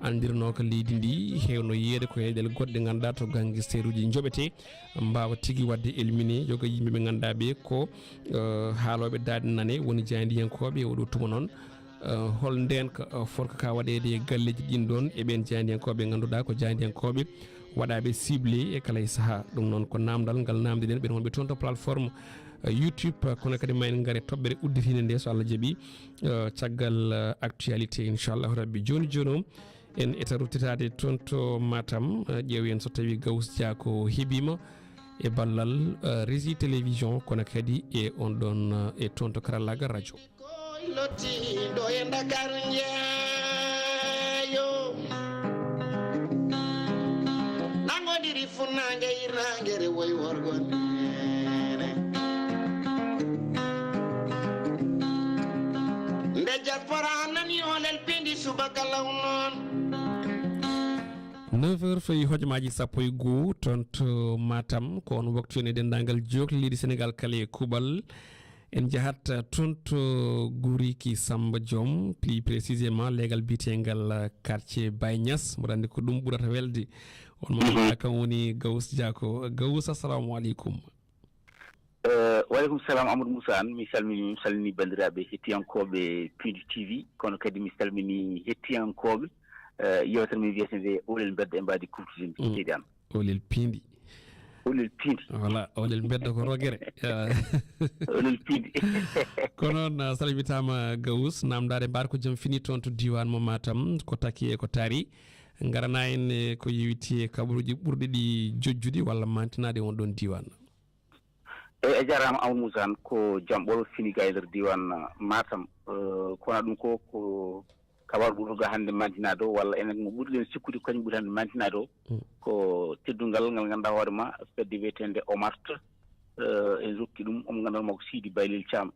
anndirnooka leydi ndi, heewno yeeyde ko e ɗeɗe goɗɗe ngannduɗaa to gangsteruji njoɓete, mbaawa tigi waɗde éliminé, yoga yimɓe ɓe ngannduɗaa ɓe ko, eh, haalooɓe daaɗe nane, woni jaayndiyankooɓe. E oɗo tuma noon, eh, hol ndeenka, eh, fotko ka waɗeede e galleeji ɗin ɗoon e ɓeen jaayndiyankooɓe ɓe ngannduɗaa ko jaayndiyankooɓe waɗaaɓe ciblé e kala e sahaa. Ɗum noon ko naamndal ngal naamndiɗen ɓeen wonɓe toon to plateforme, eh, YouTube, eh, kono kadi ma en ngare toɓɓere udditiinde nde, so Allah jaɓi, eh, caggal, eh, actualité, inchallahu rabbi. Jooni jooni o, en eta ruttitaade toon to Matam, eh, ƴeewen so tawi Gawus Dia ko heɓiima e ballal, eh, Régie Télévision, kono kadi e on ɗon, eh, e toon to karallaagal radio. Koy lottiiɗo e Ndakaaru njeeyo. Nangodiri funnaange hirnaange rewoy worgo neene. Nde diaspora nani oolel Bakalaw noon. Neuf heures fayi hojomaaji sappo e goo toon to Matam, ko on waktu yon e denndaangal jookli leydi Senegaal kala e kuuɓal. En njahat toon to Guriki Samba Joom, plus précisément leegal biyeteengal quartier Baye Niass. Mboɗo anndi ko ɗum ɓurata welde. On mo ngannduɗaa kam woni Gawus Diako. Gawus, assalamu aleykum. Eh, waaleykum salam, Amadou Moussa Anne. Mi salmini, mi salmini banndiraaɓe hettiyankooɓe Piindi T V, kono kadi mi salmini hettiyankooɓe, eh, yeewtere men wiyetee nde Oolel Mbedda e Mbaadi Kuuɓtudi ndi, seydi Anne. Oolel Piindi. Oolel Piindi. Voilà, Oolel Mbedda ko rogere. Oolel Piindi. Kono noon, a salmitaama Gawus, naamndaade mbaar ko jam fini toon to diiwaan mo Matam, ko taki e ko taari. Ngaranaa en e ko yowiti e kabaruuji ɓurɗi ɗi jojjude walla maantinaade e on ɗoon diiwaan. Eyi, a jaaraama, Amadou Moussa Anne. Ko jam ɓolo fini ga e nder diiwaan, uh, Matam. Uh, ko wonaa ɗum ko, ko kabaaru ɓurɗo ga hannde maantinaade o, walla enen mo ɓurɗen sikkude ko kañum ɓuri hannde maantinaade o, ko teddungal ngal ngannduɗaa hoore ma, fedde wiyeteende OMART, uh, en rokki ɗum omo ngannduɗaa hoore ma ko Sidi Baylel Thiam.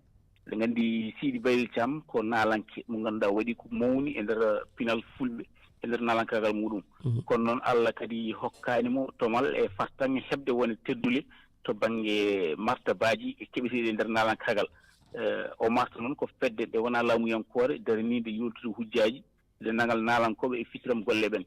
Eɗen nganndi Sidi Baylel Thiam ko naalanke mo ngannduɗaa waɗi ko mawni e nder pinal Fulɓe, e nder naalankaagal muɗum. Kono noon, Allah kadi hokkaani mo tomal e fartaŋŋe heɓde wone teddule to bannge martabaaji e keɓeteeɗi e nder naalankaagal. Eh, OMART noon ko fedde nde wonaa laamuyankoore, daraniinde yoltude hujjaaji denndaangal naalankooɓe e fitiram golle ɓen.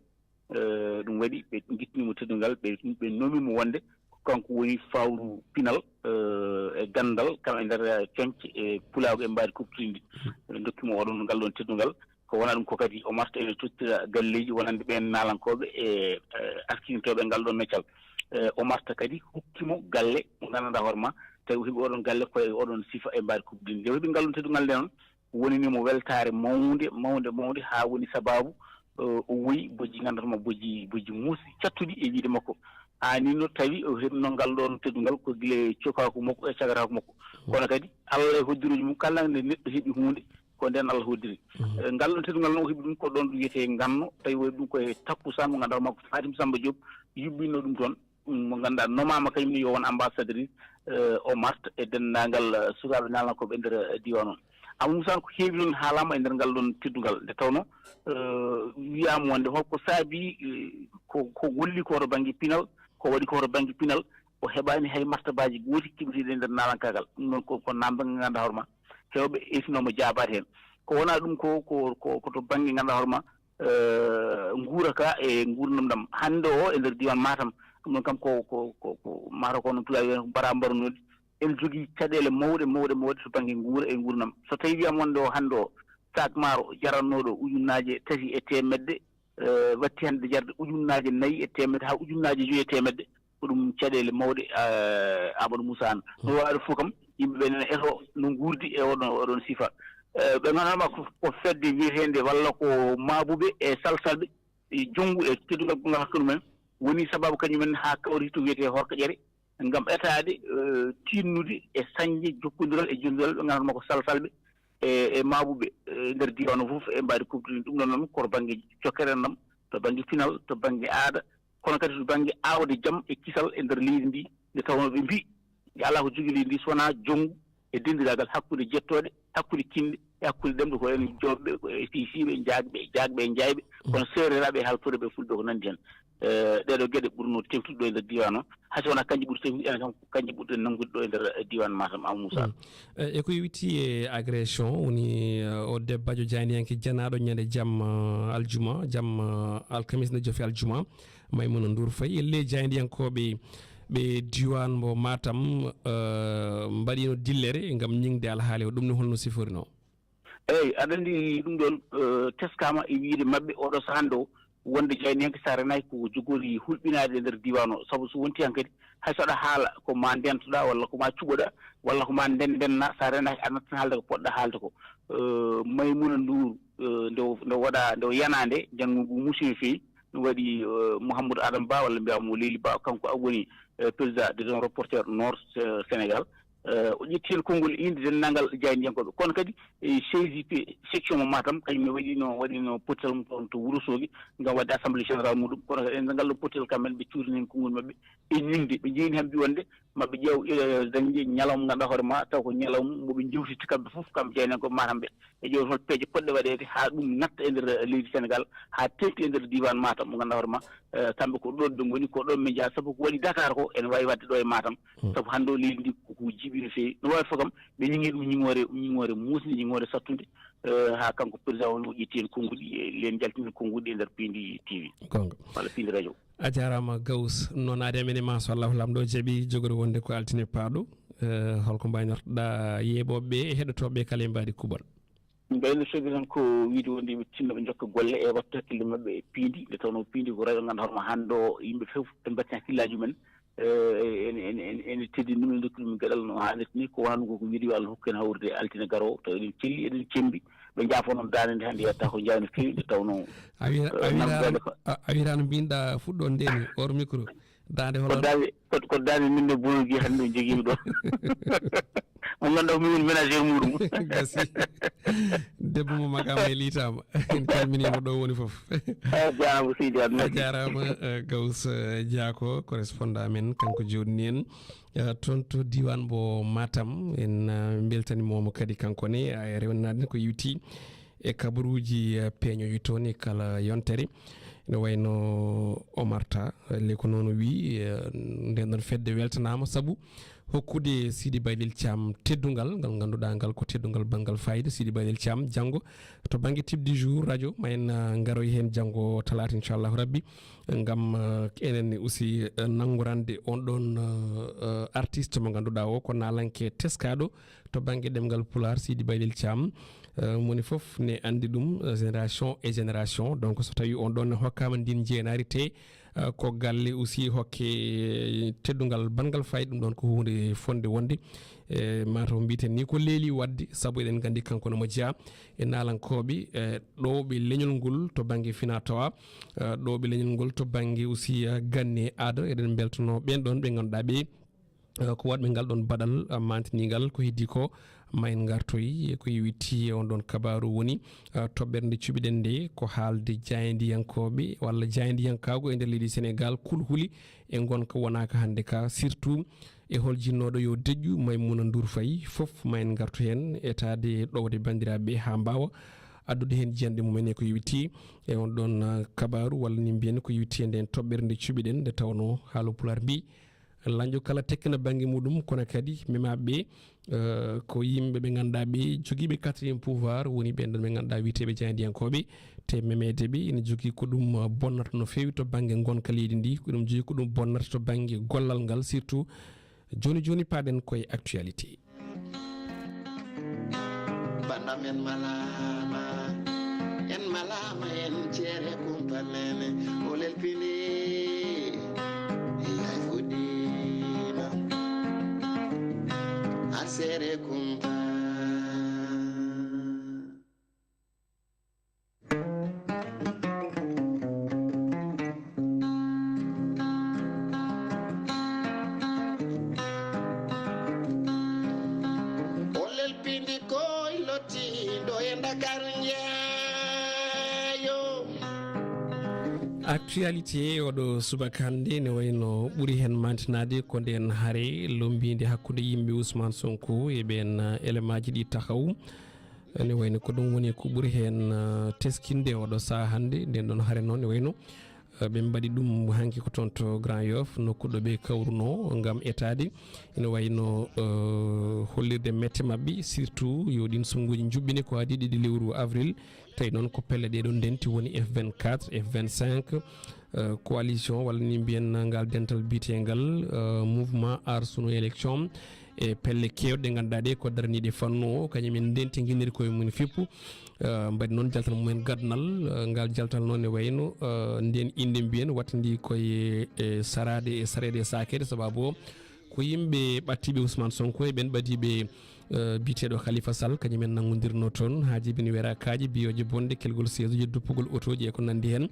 Eh, ɗum waɗi ɓe ngittini mo teddungal, ɓe, ɓe nomi mo wonde ko kanko woni fawru pinal, eh, e ganndal, kam e nder, eh, coñce e pulaagu e mbaadi kuuɓtudi ndi. Ɓe ndokki mo oɗon, ngal ɗoon teddungal. Ko wonaa ɗum ko kadi OMART ene tottira galleeji wonande ɓeen naalankooɓe e, eh, arkinitooɓe ngal ɗoon meccal. Eh, OMART kadi hokki mo galle mo nganndanɗaa hoore ma, tawi o heɓi oɗon galle ko e oɗon sifa e mbaadi kuuɓtudi ndi. Nde o heɓi ngal ɗoon teddungal nde noon, wonani mo weltaare mawnde, mawnde, mawnde, haa woni sabaabu, eh, o woyi bojji ngannduɗaa ma bojji, bojji muusɗi cattuɗi e wiyde makko. Haa nii no tawi o heɓno ngal ɗoon teddungal ko gila e cukaaku makko e cagataako makko. Kono kadi Allah e hoddirooji mum, kala nde neɗɗo heɓi huunde, ko ndeen Allah hoddiri. Eh, ngal ɗoon teddungal noon o heɓi ɗum ko ɗoon ɗo wiyetee Nganno, tawi o heɓi ɗum ko e takkusaan mo ngannduɗaa ma ko Fatim Samba Diop yuɓɓinno ɗum toon. Mo ngannduɗaa nomaama kañum ne yo won ambassadrice, eh, OMART e denndaangal, eh, sukaaɓe naalankooɓe e nder, eh, diiwaan on. Amadou Moussa Anne, ko heewi noon haalaama e nder ngal ɗoon teddungal, nde tawnoo, eh, wiyaama wonde holko saabii, eh, ko, ko golli ko to bannge pinal, ko waɗi ko to bannge pinal, o heɓaani hay martabaaji gooti keɓeteeɗi e nder naalankaagal. Ɗum noon ko, ko naamndal ngal ngannduɗaa hoore ma, heewɓe etinooma jaabaade heen. Ko wonaa ɗum ko, ko, ko, ko to bannge ngannduɗaa hoore ma, eh, nguura ka e nguurndam ɗam. Hannde o e nder diiwaan Matam, ɗum noon kam ko, ko, ko, ko mataw ko no pulaaɓe wiyata ko mbaraa mbarnooɗi. Ene jogii caɗeele mawɗe, mawɗe, mawɗe to bannge nguura e nguurndam. So tawii wiyaama wonde o hannde o sac maaro jarannooɗo ujunnaaje tati e teemedde, eh, watti hannde jarde ujunnaaje nayi e teemedde haa ujunnaaje joyi e teemedde, ko ɗum caɗeele mawɗe, eh, Amadou Moussa Anne. No waawi fof kam, yimɓe ɓe nana eto no nguurdi e oɗon, oɗon sifa. Eh, ɓe ngannduɗaa ko, ko fedde wiyeteende walla ko maabuɓe e salsalɓe, e jonngu e teddungal gongal hakkunde mumen, woni sabaabu kañum en haa kawri to wiyetee Horkaƴere, ngam etaade, eh, tiinnude e sañde jokkondiral e jonndiral ɓe ngannduɗaa ma ko salsalɓe e, e maabuɓe, eh, nder diiwaan o fof e mbaadi kuuɓtudi. Ɗum ɗoon noon ko to bannge jokkere enɗam, to bannge pinal, to bannge aada, kono kadi to bannge aawde jam e kisal e nder leydi ndi, nde tawnoo ɓe mbii, alaa ko jogii leydi ndi so wonaa jonngu e denndiraagal hakkunde jettooɗe, hakkunde kinɗe, e hakkunde ɗemɗe, ko en joobɓe, ko e siisiiɓe, jaagɓe, jaagɓe e jaayɓe, kono seereraaɓe e haaltooɓe e fulɓe ko nanndi heen. Eh, ɗee ɗoo geɗe ɓurnoo tewtude ɗo e nder diiwaan o, hay so wonaa kanƴe ɓuri tewtude, enen kam ko kanƴe ɓurɗen nanngude ɗo e nder, eh, diiwaan Matam, Amadou Moussa. Mm. Eh, e ko yowiti e agression, woni, eh, o debbajo jaayndiyanke janaaɗo ñande jam, eh, aljuma, jam, eh, alkamis nde jofi aljuma, Maimouna Ndour Faye, ellee jaayndiyankooɓe ɓe diiwaan mo Matam, eh, mbaɗiino dillere ngam ñiŋde alhaali o, ɗum ne holno siforinoo? Eeyi, aɗa anndi ɗum ɗoon, eh, teskaama e wiyde maɓɓe oɗo sahaa ɗo, wonde jaayndiyanke so a renaaki ko jogori hulɓinaade e nder diiwaan o. Sabu so wonti hankadi, hay so aɗa haala ko ma ndeentoɗaa walla ko ma cuɓoɗaa walla ko ma nden-, ndennaa, so a renaaki a nattan haalde ko poɗɗaa haalde ko. Eh, Maimouna Ndour, eh, nde o, nde o waɗa, nde o yanaa nde, janngo ngu muusi no feewi, ɗum waɗi, eh, Mouhamadou Adama Ba walla mbiyaa mo Leyli Ba, kanko woni, eh, président des jeunes reporters Nord, eh, Sénégal. Eh, o ƴetti heen konngol innde denndaangal jaayndiyankooɓe. Kono kadi, e C J P section mo Matam, kañum ne waɗiino, waɗiino pottital mum toon to Wuro Soogi ngam waɗde assemblée générale muɗum. Kono kadi e nder ngal ɗo pottital kamɓe ne ɓe cuurini heen konngol maɓɓe e ñiŋde. Ɓe njeyni heen mbi wonde maɓɓe ƴeew, eh, dañde ñalawma, ngannduɗaa hoore ma, taw ko ñalawma mo ɓe njewtiti kamɓe fof, kamɓe jeynankooɓe Matam ɓe. Ɓe ƴeew hol peeje poɗɗe waɗeede haa ɗum natta e nder, eh, leydi Senegaal, haa teeŋti e nder diiwaan Matam, mo ngannduɗaa hoore ma, eh, kamɓe ko ɗoon ɓe ngoni, ko ɗoon ɓe njeyaa, sabu ko waɗi Dakar ko ene waawi waɗde ɗo e Matam. Hmm. Sabu hannde o leydi ndi ko, ko jiiɓi no feewi. No waawi fof kam, ɓe ñiŋii ɗum ñiŋoore, ñiŋoore muusnde, ñiŋoore sattunde, eh, haa kanko président o, o ƴetti heen konnguɗi, e len njaltini konnguɗi e nder piindi T V. Goonga. Walla piindi radio. A jaaraama, Gaus. Noon aade amen e maa, so Allahu Laamɗo jaɓi, jogori wonde ko altine paaɗo. Eh, holko mbaynortoɗaa yeeɓooɓe ɓe e heɗotooɓe ɓe kala e mbaadi kuuɓal? Mbaynortoɓe tan ko wiyde wonde ɓe tinno ɓe njokka golle e waɗtude hakkille maɓɓe e piindi, nde tawnoo piindi ko radio ngannduɗaa hoore ma hannde o, yimɓe fof ɓe mbaɗti hakkillaaji mumen. Eh, ene, ene, ene, ene teddini ɗum, ene ndokki ɗum geɗal no haanirta ni. Ko wano ko, ko wiyde yo Allah hokku en hawrude altine garoowo, taw eɗen celli, eɗen cembi. Ɓe njaafo noon daande nde hannde yetta ko njawni feewi, nde tawnoo, a wiyata, eh, a wiyata, namdade ko a, a wiyata no mbinɗa fuɗɗo nde ni, hors micro. Daande ko hono daande, ko, ko daande min no bonogi hannde o jogiimi ɗo. Mo ngannduɗaa ko min woni ménageur muɗum. Gasi. Debbo mo Makama e liitaama. En calminii mo ɗo woni fof. A jaaraama seydi Adama. A jaaraama, eh, Gaus, eh, Diako, correspondant men, kanko jooɗini en, eh, toon to diiwaan mbo Matam. En, eh, mbeltaniima mo kadi kanko ne, eh, rewnanaaɗen ko yowiti e kabaruuji, eh, peeñooji toon e kala yontere. Ene wayno Omar Tah, eh, le ko noon o wiyi, eh, nden ɗon fedde weltanaama sabu hokkude Sidi Baylel Thiam teddungal, ngal ngannduɗaa ngal ko teddungal banngal fayida. Sidi Baylel Thiam, janngo to bannge Tip du Jour radio, ma en, eh, ngaroy heen janngo talaata, inchallahu rabbi, ngam, eh, enen ne aussi, eh, nanngorande on ɗon, eh, eh, artiste mo ngannduɗaa o ko naalanke teskaaɗo to bannge ɗemngal Pulaar, Sidi Baylel Thiam. Eh, moni fof ne anndi ɗum, eh, génération e génération. Donc, so tawi on ɗon ne hokkaama ndin jeenaari, te, eh, ko galle aussi hokke, eh, teddungal banngal fayda, ɗum ɗon ko huunde fonde wonde. Eh, mataw mbiten ni ko leeli waɗde, sabu eɗen nganndi kanko no mo jeyaa e naalankooɓe, eh, ɗowɓe leñol ngol to bannge fina tawa, eh, ɗowɓe leñol ngol to bannge aussi, eh, ganni e aada. Eɗen mbeltanoo ɓeen ɗon ɓe ngannduɗaa ɓe, eh, ko waɗɓe ngal ɗon baɗal, eh, mantiningal. Ko heddi ko, ma en ngartoy ko yowiti e on ɗon kabaaru woni, eh, toɓɓere nde cuɓiɗen nde, ko haalde jaayndiyankooɓe walla jaayndiyankaagu e nder leydi Senegaal, kulhuli e ngonka wonaaka hannde ka, surtout e hol jinnooɗo yo deƴƴu Maimouna Ndour Faye. Fof ma en ngartu heen, etaade ɗowde banndiraaɓe ɓe haa mbaawa addude heen jiyanɗe mumen e ko yowiti e on ɗon, eh, kabaaru walla ni mbiyen ko yowiti e nden toɓɓere nde cuɓiɗen, nde tawnoo haalo Pulaar mbi, lañƴo kala tekkina bannge muɗum, kono kadi memaaɓe ɓe, eh, ko yimɓe ɓe ngannduɗaa ɓe jogiiɓe quatrième pouvoir, woni ɓeen ɗon ɓe ngannduɗaa wiyeteeɓe jaayndiyankooɓe, te memeede ɓe ina jogii ko ɗum, eh, bonnata no feewi to bannge ngonka leydi ndi, ko ɗum jogii ko ɗum bonnata to bannge gollal ngal, surtout jooni jooni paaɗen koye actualité. Bandam en malama, en malama, en cere kumpa nene, olel pini, yai fudima, a sere kumpa. O lelpindi koy lottiɗo e Ndakaaru njeeyo. Actualité oɗo subaka hannde ne wayno ɓuri heen mantinaade ko ndeen hare lombiinde hakkunde yimɓe Ousmane Sonko e ɓeen, eh, elemaaji ɗi taxaw. Ene wayno ko ɗum woni ko ɓuri heen, eh, teskinde oɗo sahaa hannde. Nden ɗon hare noon ne wayno, eh, ɓe mbaɗi ɗum hanki ko toon to Grand Yoff, nokku ɗo ɓe kawruno ngam etaade. Ene wayno, eh, hollirde mette maɓɓe, surtout yo ɗin sunnguuji njuɓɓine ko adii ɗiɗi lewru avril. Tawi noon ko pelle ɗee ɗoo ndenti woni F vingt-quatre, F vingt-cinq, eh, coalition walla ni mbiyen ngal dental biyeteengal, eh, mouvement Aar Sunu Élection. E pelle keewɗe ɗe ngannduɗaa ɗe ko daraniiɗe fannu o, kañum en ndenti nginniri koye mum fippu, eh, mbaɗi noon jaltal mumen gadanal, eh, ngal jaltal noon ne wayno, eh, nden innde mbiyen wattandi koye, eh, saraade e sareede e saakeede, sababu o ko yimɓe ɓattiiɓe Ousmane Sonko e ɓeen ɓadiiɓe, eh, biyeteeɗo Khalifa Sall, kañum en nanngondirno toon haa jibini werakaaji, biyooje bonɗe, kelgol seesuuji, duppugol otooji e ko nanndi heen.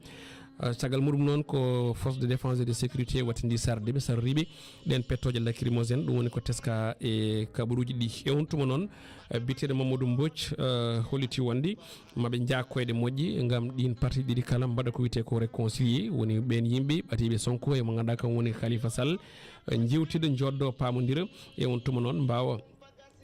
Eh, caggal muɗum noon ko force de défense et de sécurité wattindi sarde ɓe sarriɓe ɗen pettooje lacrymogène, ɗum woni ko teska e kabaruuji ɗi. E on tuma noon, eh, biyeteeɗo Mamadou Mbodj, eh, holliti wonde maɓe njaa koyɗe moƴƴe ngam ɗin parti ɗiɗi kala mbaɗa ko wiyetee ko réconcilier, woni ɓeen yimɓe ɓatiiɓe Sonko e mo ngannduɗaa kam woni Khalifa Sall, eh, njewtida, njooddoo, paamondira e on tuma noon mbaawa,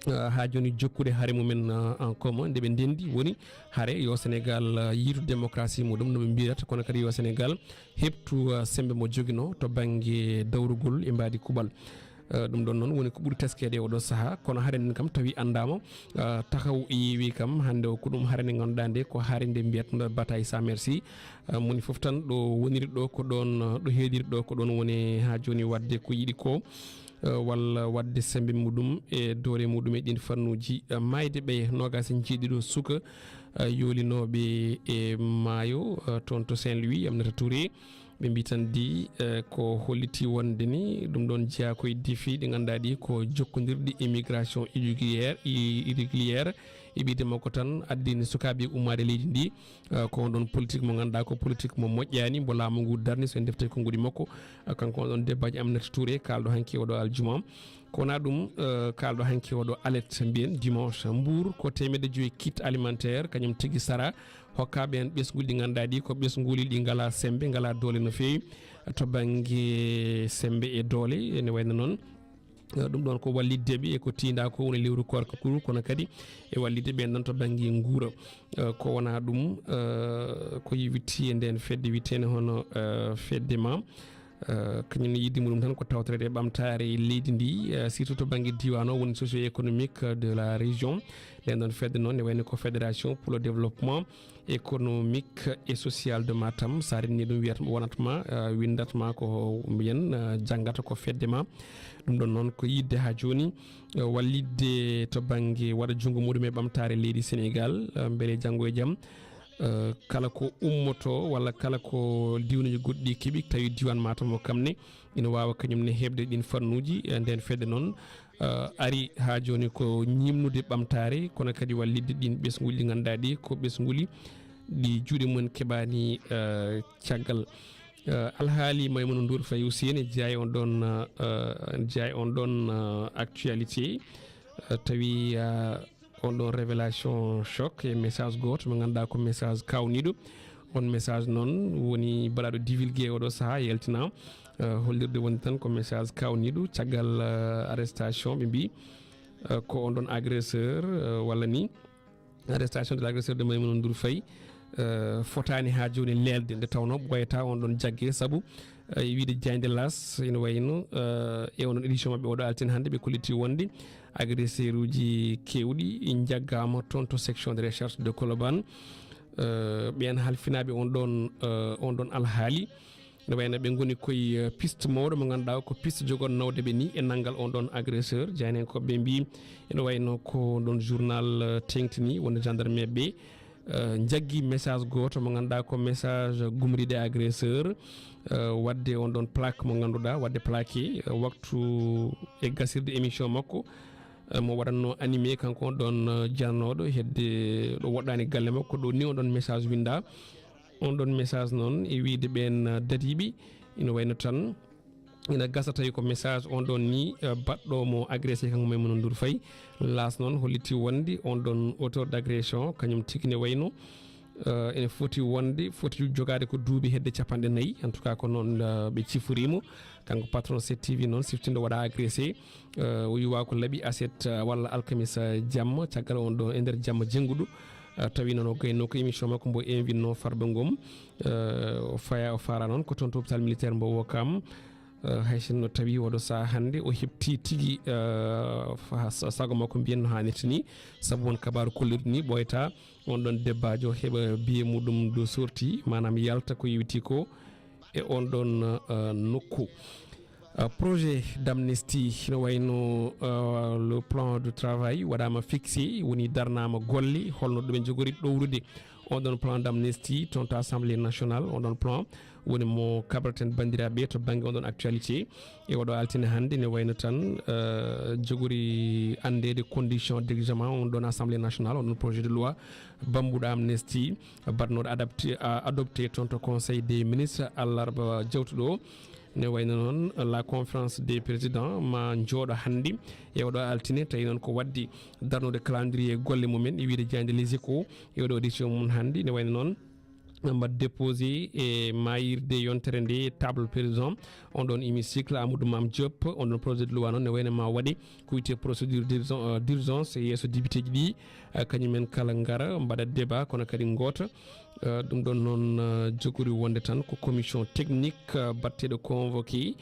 eh, haa jooni jokkude hare mumen, eh, en commun nde ɓe ndenndi woni hare yo Sénégal, eh, yiitu démocratie muɗum no ɓe mbiyata, kono kadi yo Sénégal heɓtu, eh, semmbe mo joginoo to bannge dawrugol e mbaadi kuuɓal. Eh, ɗum ɗon noon woni ko ɓuri teskeede e oɗo sahaa, kono hare nden kam tawi anndaama, eh, taxaw yeewi kam hannde o ko ɗum hare nde ngannduɗaa nde ko hare nde mbiyatnoo bataille sans merci. Eh, moni fof tan ɗo woniri ɗo ko ɗon, eh, ɗo heediri ɗo ko ɗon woni haa jooni waɗde ko yiɗi ko, eh, walla waɗde semmbe muɗum e doole muɗum e ɗin fannuuji. Eh, maayde ɓe noogaas e jeeɗiɗo suka, eh, yoolinooɓe e maayo, eh, toon to Saint-Louis, Aminata Touré. Ɓe mbii tan di, eh, ko holliti wonde ni ɗum ɗon jeyaa ko e defi ɗi ngannduɗaa ɗi ko jokkondirɗi immigration irrégulière, i-, irrégulière, e ɓiyde makko tan addini sukaaɓe ummaade leydi ndi. Eh, ko on ɗon politique mo ngannduɗaa ko politique mo moƴƴaani, mbo laamu ngu darni, so en defte konnguɗi makko. Eh, kanko on ɗon Debbaji Aminata Touré, kaalɗo hanki oɗo aljuma. Ko wonaa ɗum, eh, kaalɗo hanki oɗo alet mbiyen dimanche. Mbour ko teemedde joyi kit alimentaire, kañum tigi sara, hokka ɓeen ɓesnguuji ɗi ngannduɗaa ɗi ko ɓesnguuli ɗi ngalaa semmbe, ngalaa doole no feewi to bannge semmbe e doole, ene wayno noon. Eh, ɗum ɗon ko wallitde ɓe e ko tiindaa ko woni lewru koorka kuru, kono kadi e wallitde ɓeen ɗon to bannge nguura. Eh, ko wonaa ɗum, eh, ko yowiti e ndeen fedde wiyeteende hono, eh, fedde ma, eh, kañum ne yiɗde muɗum tan ko tawtoreede e ɓamtaare leydi ndi, eh, surtout to bannge diiwaan o woni socio-économique de la région. Ndeen ɗon fedde noon ne wayno ko Fédération pour le Développement économique et social de Matam. So a renndii ɗum wiyat, wonat ma, eh, winndat ma ko mbiyen, eh, janngata ko fedde ma. Ɗum ɗon noon ko yiɗde haa jooni, eh, wallitde to bannge waɗa junngo muɗum e ɓamtaare leydi Sénégal, eh, mbele janngo e jam, eh, kala ko ummotoo walla kala ko diiwanuuji goɗɗi keɓi, tawi diiwaan Matam o kam ne ina waawa kañum ne heɓde ɗin fannuuji. Eh, ndeen fedde noon, eh, ari haa jooni ko ñiiɓnude ɓamtaare, kono kadi wallitde ɗin ɓesnguuji ɗi ngannduɗaa ɗi ko ɓesnguuji ɗi juuɗe mumen keɓaani, eh, caggal. Eh, alhaali Maimouna Ndour Faye aussi ene jeyaa e on ɗon, eh, ene jeyaa e on ɗon, eh, actualité. Eh, tawi, eh, on ɗon révélation choc e message gooto mo ngannduɗaa ko message kaawniiɗo. On message noon woni baɗaaɗo divulgué oɗo sahaa, yaltina, eh, hollirde wonde tan ko message kaawniiɗo caggal, eh, arrestation ɓe mbii, eh, ko on ɗon agresseur, eh, walla ni arrestation de l'agresseur de Maimouna Ndour Faye, eh, fotaani haa jooni leelde, nde tawnoo ɓooyataa on ɗon jagge sabu, eh, e wiyde jaaynde L'As ina wayno, eh, e on ɗon édition maɓɓe oɗo altine hannde ɓe kolliti wonde agresseur uji keewɗi njaggaama toon to section de recherche de Colobane. Eh, ɓeen halfinaaɓe on ɗon, eh, on ɗon alhaali. Ne wayno ɓe ngoni koye, eh, piste mawɗo mo ngannduɗaa ko piste jogoɗo nawde ɓe ni e nanngal on ɗon agresseur. Jaayndiyankooɓe ɓe mbii ene wayno ko ɗon journal, eh, teeŋtini wonde gendarme ɓe, eh, njaggi message gooto mo ngannduɗaa ko message gumriiɗo e agresseur, eh, waɗde on ɗon plaque mo ngannduɗaa, waɗde plaqué, eh, waktu e gasirde émission makko, eh, mo waɗatnoo animé kanko on ɗon, eh, jannooɗo hedde ɗo woɗɗaani galle makko, ɗo ni on ɗon message winndaa. On ɗon message noon e wiyde ɓeen, eh, dadiiɓe ina wayno tan ina gasa tawi ko message on ɗon ni, eh, baɗɗo mo agressé kanko Maimouna Ndour Faye. L'As noon holliti wonde on ɗon auteur d'agression kañum tigi ne wayno, eh, ene foti wonde, foti jogaade ko duuɓi hedde capanɗe nayi. En tout cas ko noon, eh, ɓe cifori mo. Kanko patron sept T V noon siftindo waɗa agressé, eh, o yuwa ko laaɓi aset, eh, walla alkamisa jamma, caggal on ɗo e nder jamma jennguɗo. Eh, tawi noon o gayno ko émission makko mbo invitno Farba Ngom. Eh, o faya, o fara noon ko toon to hôpital militaire mbo Ouakam. Eh, hay sinno tawi oɗo saha hannde o heɓti tigi, eh, fa-, sa-, sago makko mbiyen no hannirta ni, sabu won kabaru kollirɗo ni ɓooyata on ɗon debbajo heɓa biye muɗum de sortie, maanaam yalta ko yewti ko e on ɗon, eh, nokku. Eh, projet d'amnistie no wayno, eh, le plan de travail waɗama fixé, woni darnama golle, holno ɗumen jogori ɗowrude on ɗon plan d'amnistie toon to Assemblée nationale. On ɗon plan woni mo kabraten banndiraaɓe to bannge on ɗon actualité. E oɗo altine hannde ne wayno tan, eh, jogori anndeede condition d'examen on ɗon Assemblée nationale, on ɗon projet de loi bambuɗo amnesty, baɗnoɗo adapté, a-, adopté toon to Conseil des ministres, allarba jawtuɗo o. Ne wayno noon, la conférence des présidents ma jooɗo hannde e oɗo altine, tawi noon ko waɗde darnude calendrier golle mumen, e wiide jaaynde Les Échos e oɗo édition mum hannde. Ne wayno noon, mbaɗ déposé e maayirde yontere nde, table président, on ɗon hémicycle Amadou Mame Diop, on ɗon projet de loi noon ne wayno ma waɗe ko wiyetee procédure d'urgen-, euh, d'urgence e yeeso député ji ɗi, euh, kañumen kala ngara mbaɗa débat, kono kadi ngoota. Euh, ɗum ɗon noon, euh, jogori wonde tan ko commission technique, euh, batteɗo convoqué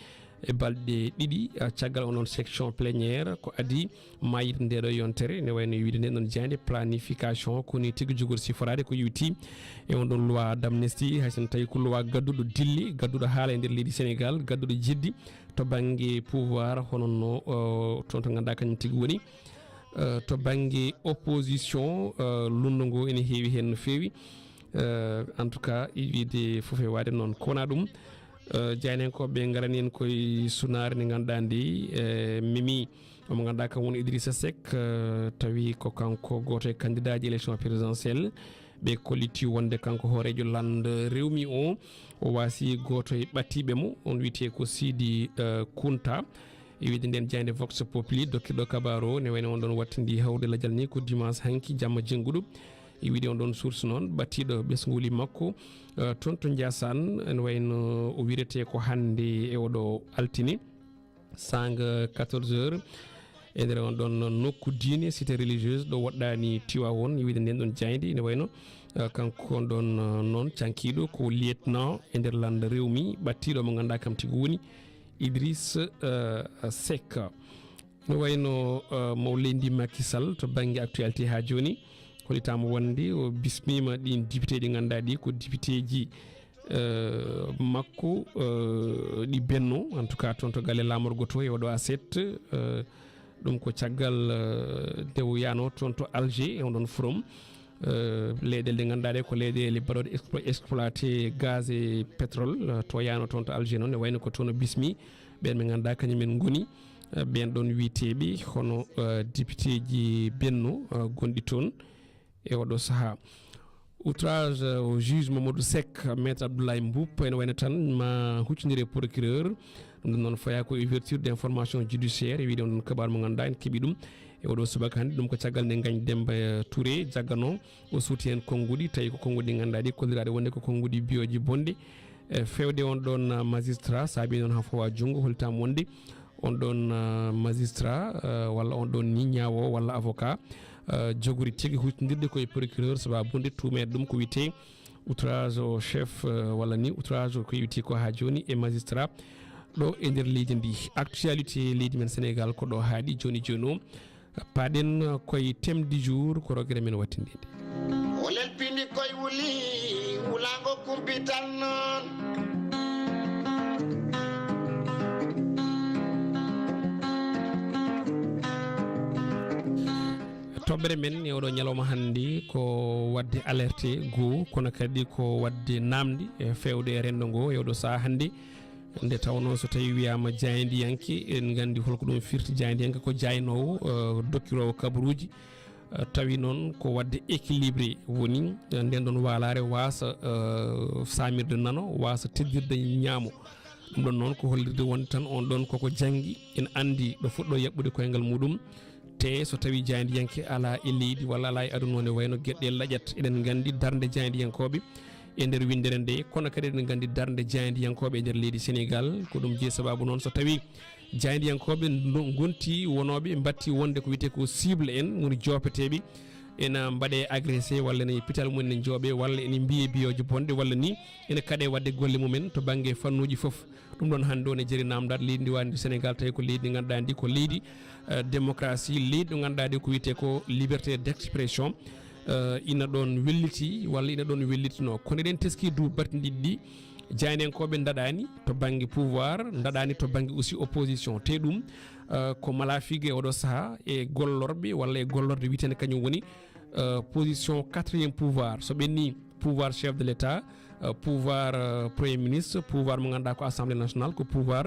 e balɗe ɗiɗi, euh, caggal on ɗon section plénière ko adi maayirde nde ɗo yontere, ne wayno wiide nde ɗon jaaynde planification, ko ni tigi jogori siforaade ko yowiti e on ɗon loi d'amnesty, hay so tawi ko loi gadduɗo dille, gadduɗo haala e nder leydi Sénégal, gadduɗo jeddi to bannge pouvoir, hono no, euh, toon to ngannduɗaa kañum tigi woni, euh, to bannge opposition, euh, lundo ngo ene heewi heen no feewi. Euh, en tout cas, i wiide fof e waade noon. Ko wonaa ɗum, euh, jaayndiyankooɓe ngarani en koye sunaare nde ngannduɗaa ndi, euh, memi omo ngannduɗaa kam woni Idrissa Seck, euh, tawi ko kanko gooto e candidat ji élection présidentielle. Ɓe kolliti wonde kanko hooreejo lande rewmi o, o waasi gooto e ɓattiiɓe mo, on wiyetee ko Sidi, euh, Kunta. E wiide nden jaaynde Vox Populi, dokkirɗo kabaaru o, ne wayno on ɗon wattindi hawrude lajal ni ko dimanche hanki jamma jennguɗo. E wiide on ɗon source noon, ɓattiiɗo ɓesnguuli makko, eh, toon to Ndiassane, ene wayno o wiretee ko hannde e oɗo altine, saanga quatorze heures, e nder on ɗon nokku diine, cité religieuse, ɗo woɗɗaani Tiwaawoon. E wiide nden ɗon jaaynde, ene wayno, eh, kanko on ɗon, eh, noon cankiiɗo ko lieutenant e nder lande rewmi, ɓattiiɗo mo ngannduɗaa kam tigi woni Idriss, eh, Seck. No wayno, eh, mawleydi Macky Sall to bannge actualité haa jooni, hollitaama wonde o bismiima ɗiin député ɗi ngannduɗaa ɗi ko député ji, eh, makko, eh, ɗi Benno, en tout cas toon to galle laamorgo to e oɗo aset, eh, ɗum ko caggal, eh, nde o yaano toon to Alger e on ɗon forum. Eh, leyɗeele ɗe ngannduɗaa ɗe ko leyɗeele baɗooɗe explo-, exploité gaz e pétrole, eh, to yaano toon to Alger noon, ne wayno ko toon o bismi ɓeen ɓe ngannduɗaa kañum en ngoni, eh, ɓeen ɗoon wiyeteeɓe hono, eh, député ji Benno, eh, gonɗi toon e oɗo sahaa. Outrage, eh, au juge Mamadou Seck, maître Abdoulaye Mboup, ene wayno tan ma huccondire e procureur. Ɗum ɗum noon fayaa ko ouverture d'information judiciaire, e wiide on ɗum kabaaru mo ngannduɗaa en keɓi ɗum e oɗo subaka hannde. Ɗum ko caggal nde Ngagne Demba, eh, Touré jagganoo, o suuti heen konnguɗi, tawi ko konnguɗi ɗi ngannduɗaa ɗi kolliraaɗe wonde ko konnguɗi biyoji bonɗi. E feewde on ɗon, eh, magistrat, saabi noon haa fawa junngo, hollitaama wonde on ɗon, eh, magistrat, eh, walla on ɗon ni ñaawoowo walla avocat, eh, jogori tigi huccondirde koye procureur, sababu nde tuumeede ɗum ko wiyetee outrage au chef, eh, walla ni outrage ko yowiti ko haa jooni e magistrat ɗo e nder leydi ndi. Actualité leydi men Sénégal ko ɗo haaɗi jooni jooni o. Paaɗen koye thème du jour ko rogere men wattindinde. O lelpini koye wuli, wulaango kumpital noon. Toɓɓere men e oɗo ñalawma hannde ko waɗde alerte goo, kono kadi ko waɗde naamnde e feewde e renndo ngo e oɗo sahaa hannde. Nde tawnoo so tawii wiyaama jaayndiyanke, en nganndi holko ɗum firti. Jaayndiyanke ko jaaynoowo, eh, dokkiroowo kabaruuji, eh, tawi noon ko waɗde équilibré woni, eh, nden ɗon waalaare waasa, eh, saamirde nano, waasa teddirde ñaamo. Ɗum ɗon noon ko hollirde wonde tan on ɗon koko janngi, ene anndi ɗo fuɗɗo yaɓɓude koyngal muɗum. Te so tawii jaayndiyanke alaa e leydi walla alaa e aduna o, ne wayno geɗe laƴat. Eɗen nganndi darnde jaayndiyankooɓe e nder winndere nde, kono kadi eɗen nganndi darnde jaayndiyankooɓe e nder leydi Sénégal. Ko ɗum jeyi sababu noon so tawii jaayndiyankooɓe no ngonti wonooɓe mbattii wonde ko wiyetee ko cible en, woni joopeteeɓe, ena mbaɗee agressé walla ene pital mum ene jooɓee walla ene mbiyee biyooje bonɗe walla ni ene kaɗee waɗde golle mumen to bannge fannuuji fof. Ɗum ɗon hannde o ne jeri naamndaade leydi ndi woni Sénégal, tawi ko leydi ndi ngannduɗaa ndi ko leydi, eh, démocratie, leydi ɗo ngannduɗaa ndi ko wiyetee ko liberté d'expression, eh, ina ɗoon welliti walla ina ɗoon wellitino. Kono eɗen teskii duuɓi battindiiɗi ɗi, jaayndiyankooɓe ndaɗaani to bannge pouvoir, ndaɗaani to bannge aussi opposition. Te ɗum, eh, ko malaafiigu e oɗo sahaa e gollorɓe walla e gollorɗe wiyeteende kañum woni, eh, position quatrième pouvoir. So ɓennii pouvoir chef de l'État, euh, pouvoir, euh, Premier ministre, pouvoir mo ngannduɗaa ko Assemblée nationale, ko pouvoir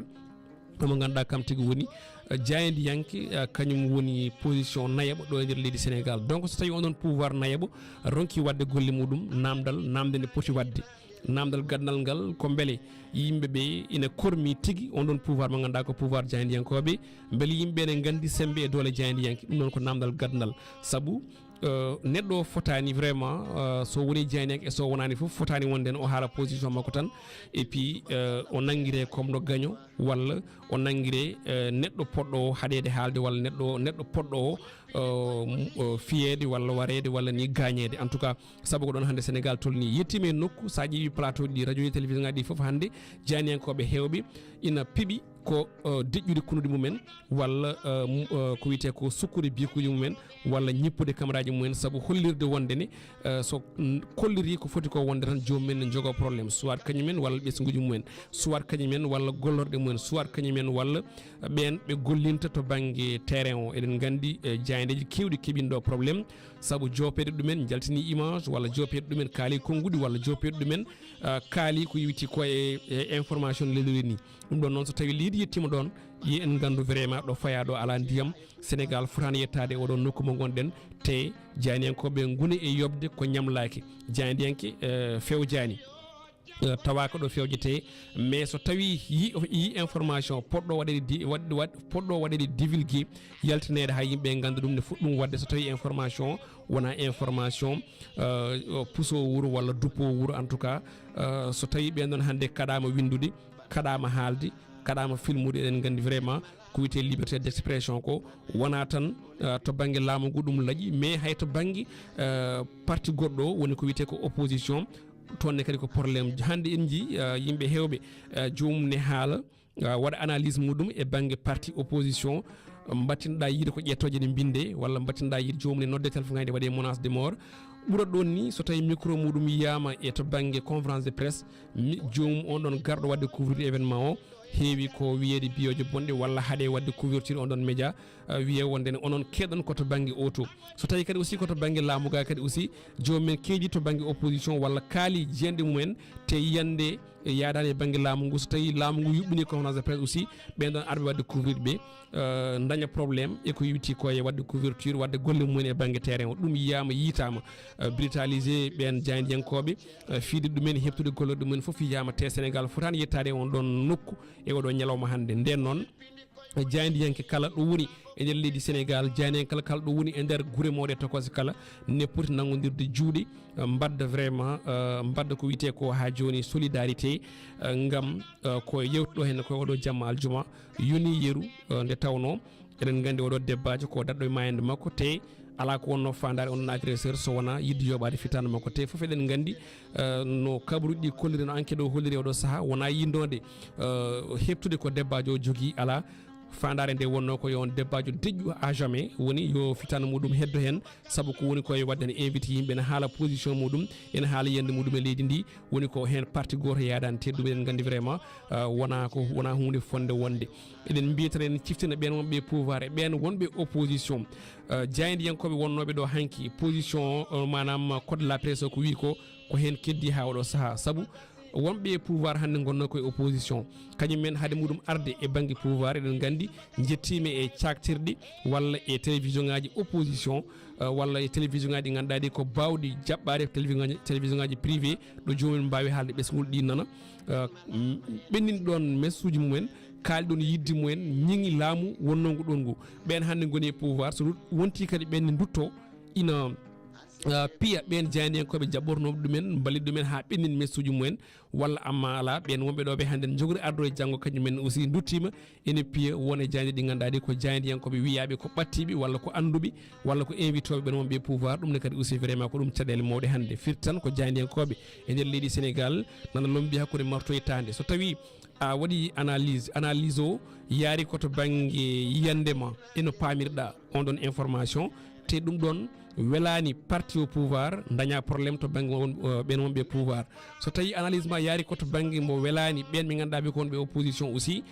mo ngannduɗaa kam tigi woni, euh, jaayndiyanke, euh, kañum woni position nayaɓo ɗo e nder leydi Sénégal. Donc, so tawi on ɗon pouvoir nayaɓo ronki waɗde golle muɗum, namdal, namde nde poti waɗde. Namdal gadanal ngal ko mbele yimɓe ɓe ina kormi tigi on ɗon pouvoir mo ngannduɗaa ko pouvoir jaayndiyankooɓe, mbele yimɓe ɓe ne nganndi semmbe e doole jaayndiyanke. Ɗum noon ko namdal gadanal. Sabu, euh, neɗɗo o fotaani vraiment, euh, so woni jaayndiyanke e so wonaani fof, fotaani wonde ne o haala position makko tan. Et puis, euh, o nanngiree comme ɗo gaño, walla o nanngiree, euh, neɗɗo poɗɗo o haɗeede haalde, walla neɗɗo, neɗɗo poɗɗo o, euh, m-, euh, fiyeede, walla wareede, walla ni gaañeede. En tout cas, sabu ko ɗon hannde Sénégal tolni. Yettiima e nokku, so a ƴeewi plateau ɗi, radio e télévision ngaji ɗi fof hannde, jaayndiyankooɓe heewɓe ina piɓi ko, euh, deƴƴude kunuɗi mumen, walla, euh, m-, euh, ko wiyetee ko sukkude bikuuji mumen, walla ñippude kamaraaji mumen, sabu hollirde wonde ne, euh, so, mm, kolliri ko foti ko wonde tan, joomum en ne njogoo problème, soit kañum en walla ɓesnguuji mumen, soit kañum en walla gollorɗe mumen, soit kañum en walla ɓeen ɓe gollinta to bannge terrain o. Eɗen nganndi, eh, jaayndeeji keewɗi keɓiino ɗo problème, sabu joopeede ɗumen njaltini image, walla joopeede ɗumen kaali konnguɗi, walla joopeede ɗumen, ah, kaali ko yowiti ko e, e information lelori ni. Ɗum ɗon noon, so tawi leydi yettiima ɗon, yi en nganndu vraiment ɗo fayaa ɗo alaa ndiyam. Sénégal fotaani yettaade e oɗo nokku mo ngonɗen, te jaayndiyankooɓe ngoni e yoɓde ko ñamlaaki. Jaayndiyanke, eh, fewjaani. Eh, tawa ko ɗo fewjetee, mais so tawi yi, yi information poɗɗo waɗeede di-, waɗ-, waɗ-, poɗɗo waɗeede divulgué, yaltineede haa yimɓe ngannda ɗum ne fuɗɗum waɗde, so tawi information wona information, eh, puso wuro walla duppo wuro, en tout cas, eh, so tawi ɓeen ɗon hannde kaɗaama winndude, kaɗaama haalde, kaɗaama filmude, eɗen nganndi vraiment ko wiyetee liberté d'expression ko wona tan, eh, to bannge laamu ngu ɗum laƴi, mais hay to bannge, eh, parti goɗɗo woni ko wiyetee ko opposition, toon ne kadi ko problème. Hannde en njii, eh, yimɓe heewɓe, eh, joomum ne haala, eh, waɗa analyse muɗum e bannge parti opposition, mbattinɗa yiide ko ƴettooje ne mbinde, walla mbattinɗa yiide joomum ne nodde téléphone ngaji ɗe waɗe menace de mort. Ɓura ɗon ni, so tawi micro muɗum yiyama e to bannge conférence de presse, mi-, joomum on ɗon garɗo waɗde couvrir événement o, heewi ko wiyeede biyoje bonɗe walla haɗe waɗde couverture on ɗon média, eh, wiye wonde ne onon keɗon ko to bannge o to. So tawi kadi aussi ko to bannge laamu ga kadi aussi, joomum en keedi to bannge opposition walla kaali jeyanɗe mumen, te yiyande yaadaani e bannge laamu ngu. So tawi laamu ngu yuɓɓini conférence de presse aussi, ɓeen ɗon arɓe waɗde couvrir ɓe, eh, daña problème e ko yowiti ko e waɗde couverture, waɗde golle mumen e bannge terrain o. Ɗum yiyama, yiytaama, eh, brutalisé ɓeen jaayndiyankooɓe, eh, fiide ɗumen, heɓtude golle ɗumen fof yiyama, te Sénégal fotaani yettaade e on ɗon nokku e oɗo ñalawma hannde. Ndeen noon, jaayndiyanke kala ɗo woni e nder leydi Sénégal, jaayndiyanke kala, kala ɗo woni e nder gure mawɗe tokose kala, ne poti nanngondirde juuɗe, eh, mbadda vraiment, eh, mbadda ko wiyetee ko haa jooni solidarité, eh, ngam, eh, ko yewtuɗo heen ko oɗo jamma aljuma yoni yeru, eh, nde tawnoo eɗen nganndi oɗo debbaajo ko daɗɗo e maayde makko, te alaa ko wonnoo faandaare on ɗon agresseur so wonaa yiɗde yooɓaade fitaande makko. Te fof eɗen nganndi, eh, no kabaruuji ɗi kolliri, no enquête o holliri oɗo sahaa, wonaa yiɗnoode, eh, heɓtude ko debbaajo o jogii, alaa. Faandaare nde wonnoo ko yo on debbaajo deƴƴu à jamais, woni yo fitaande muɗum heddo heen, sabu ko woni ko e waɗde ne invite yimɓe, ne haala position muɗum, ene haala yiyannde muɗum e leydi ndi, woni ko heen parti gooto yaadaani, te ɗum eɗen nganndi vraiment, eh, wonaa ko, wonaa huunde fotnde wonde. Eɗen mbiyata en ciftina ɓeen wonɓe e pouvoir e ɓeen wonɓe opposition. Eh, jaayndiyankooɓe wonnooɓe ɗo hanki, position, eh, maanaam code de la presse o ko wiyi ko, ko heen keddi haa oɗo sahaa. Sabu wonɓe e pouvoir hannde ngonnoo ko e opposition. Kañum en hade muɗum arde e bannge pouvoir, eɗen nganndi njettiima e caaktirɗe walla e télévision ngaji opposition, eh, walla e télévision ngaji ɗi ngannduɗaa ɗi ko baawɗi jaɓɓaade, télévision ngaji, télévision ngaji privé, ɗo joomum mbaawi haalde ɓesngol ɗi nana. Eh, m-, ɓenndini ɗoon message uji mumen, kaali ɗoon yiɗde mumen, ñiŋi laamu wonnoo ngu ɗoon ngu. Ɓeen hannde ngoni e pouvoir, so ɗum wonti kadi ɓeen ne ndutto, ina, eh, piya ɓeen jaayndiyankooɓe jaɓɓornooɓe ɗumen, mballi ɗumen haa ɓenndin message uji mumen, walla amma alaa, ɓeen wonɓe ɗo ɓe hannde njogori ardo e janngo, kañum en aussi nduttiima, ene piya won e jaaynde ɗi ngannduɗaa ɗi ko jaayndiyankooɓe wiyaaɓe ko ɓattiiɓe walla ko annduɓe walla ko invitooɓe ɓeen wonɓe e pouvoir. Ɗum ne kadi aussi vraiment ko ɗum caɗeele mawɗe hannde. Firti tan ko jaayndiyankooɓe e nder leydi Sénégal nana lombi hakkunde marto e taande. So tawi a waɗi analyse, analyse o yaari ko to bannge yiyannde ma e no paamirɗa on ɗon information, te ɗum ɗon welaani parti au pouvoir, daña problème to bannge won, eh, ɓeen wonɓe e pouvoir. So tawi analyse ma yaari ko to bannge mo welaani ɓeen ɓe ngannduɗaa ɓe ko wonɓe opposition aussi,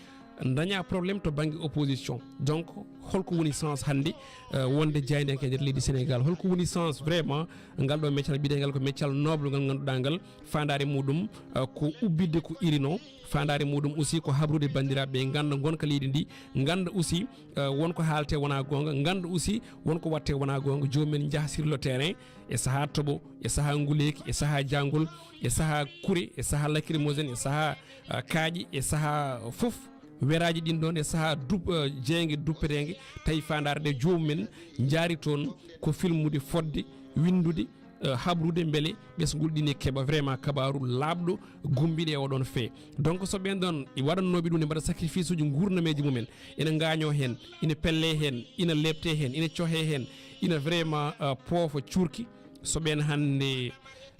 daña problème to bannge opposition. Donc, holko woni sens hannde, eh, wonde jaayndiyanke e nder leydi Sénégal? Holko woni sens vraiment ngal ɗo meccal, mbiɗen ngal ko meccal noble ngal ngannduɗaa ngal, faandaare muɗum, eh, ko ubbitde ko irino, faandaare muɗum aussi ko habrude banndiraaɓe ɓe ngannda ngonka leydi ndi, ngannda aussi, eh, wonko haalte wona goonga, ngannda aussi wonko watte wona goonga, joomum en njaha sur le terrain, e sahaa toɓo, e sahaa nguleeki, e sahaa jangol, e sahaa kure, e sahaa lacrymogène, e sahaa, eh, kaaƴe, e sahaa fof, weraaji ɗin ɗon e sahaa dup-, eh, jeeynge duppeteenge, tawi faandaare nde joomum en njaari toon ko filmude, fodde, winndude, eh, habrude mbele ɓesngol ɗin e keɓa vraiment kabaaru laaɓɗo, gumbiɗo e oɗon fee. Donc, so ɓeen ɗon waɗannooɓe ɗum ne mbaɗa sacrifice uji nguurnameeji mumen, ina ngaañoo heen, ina pellee heen, ina leeptee heen, ina cohee heen, ina vraiment, eh, poofa cuurki, so ɓeen hannde,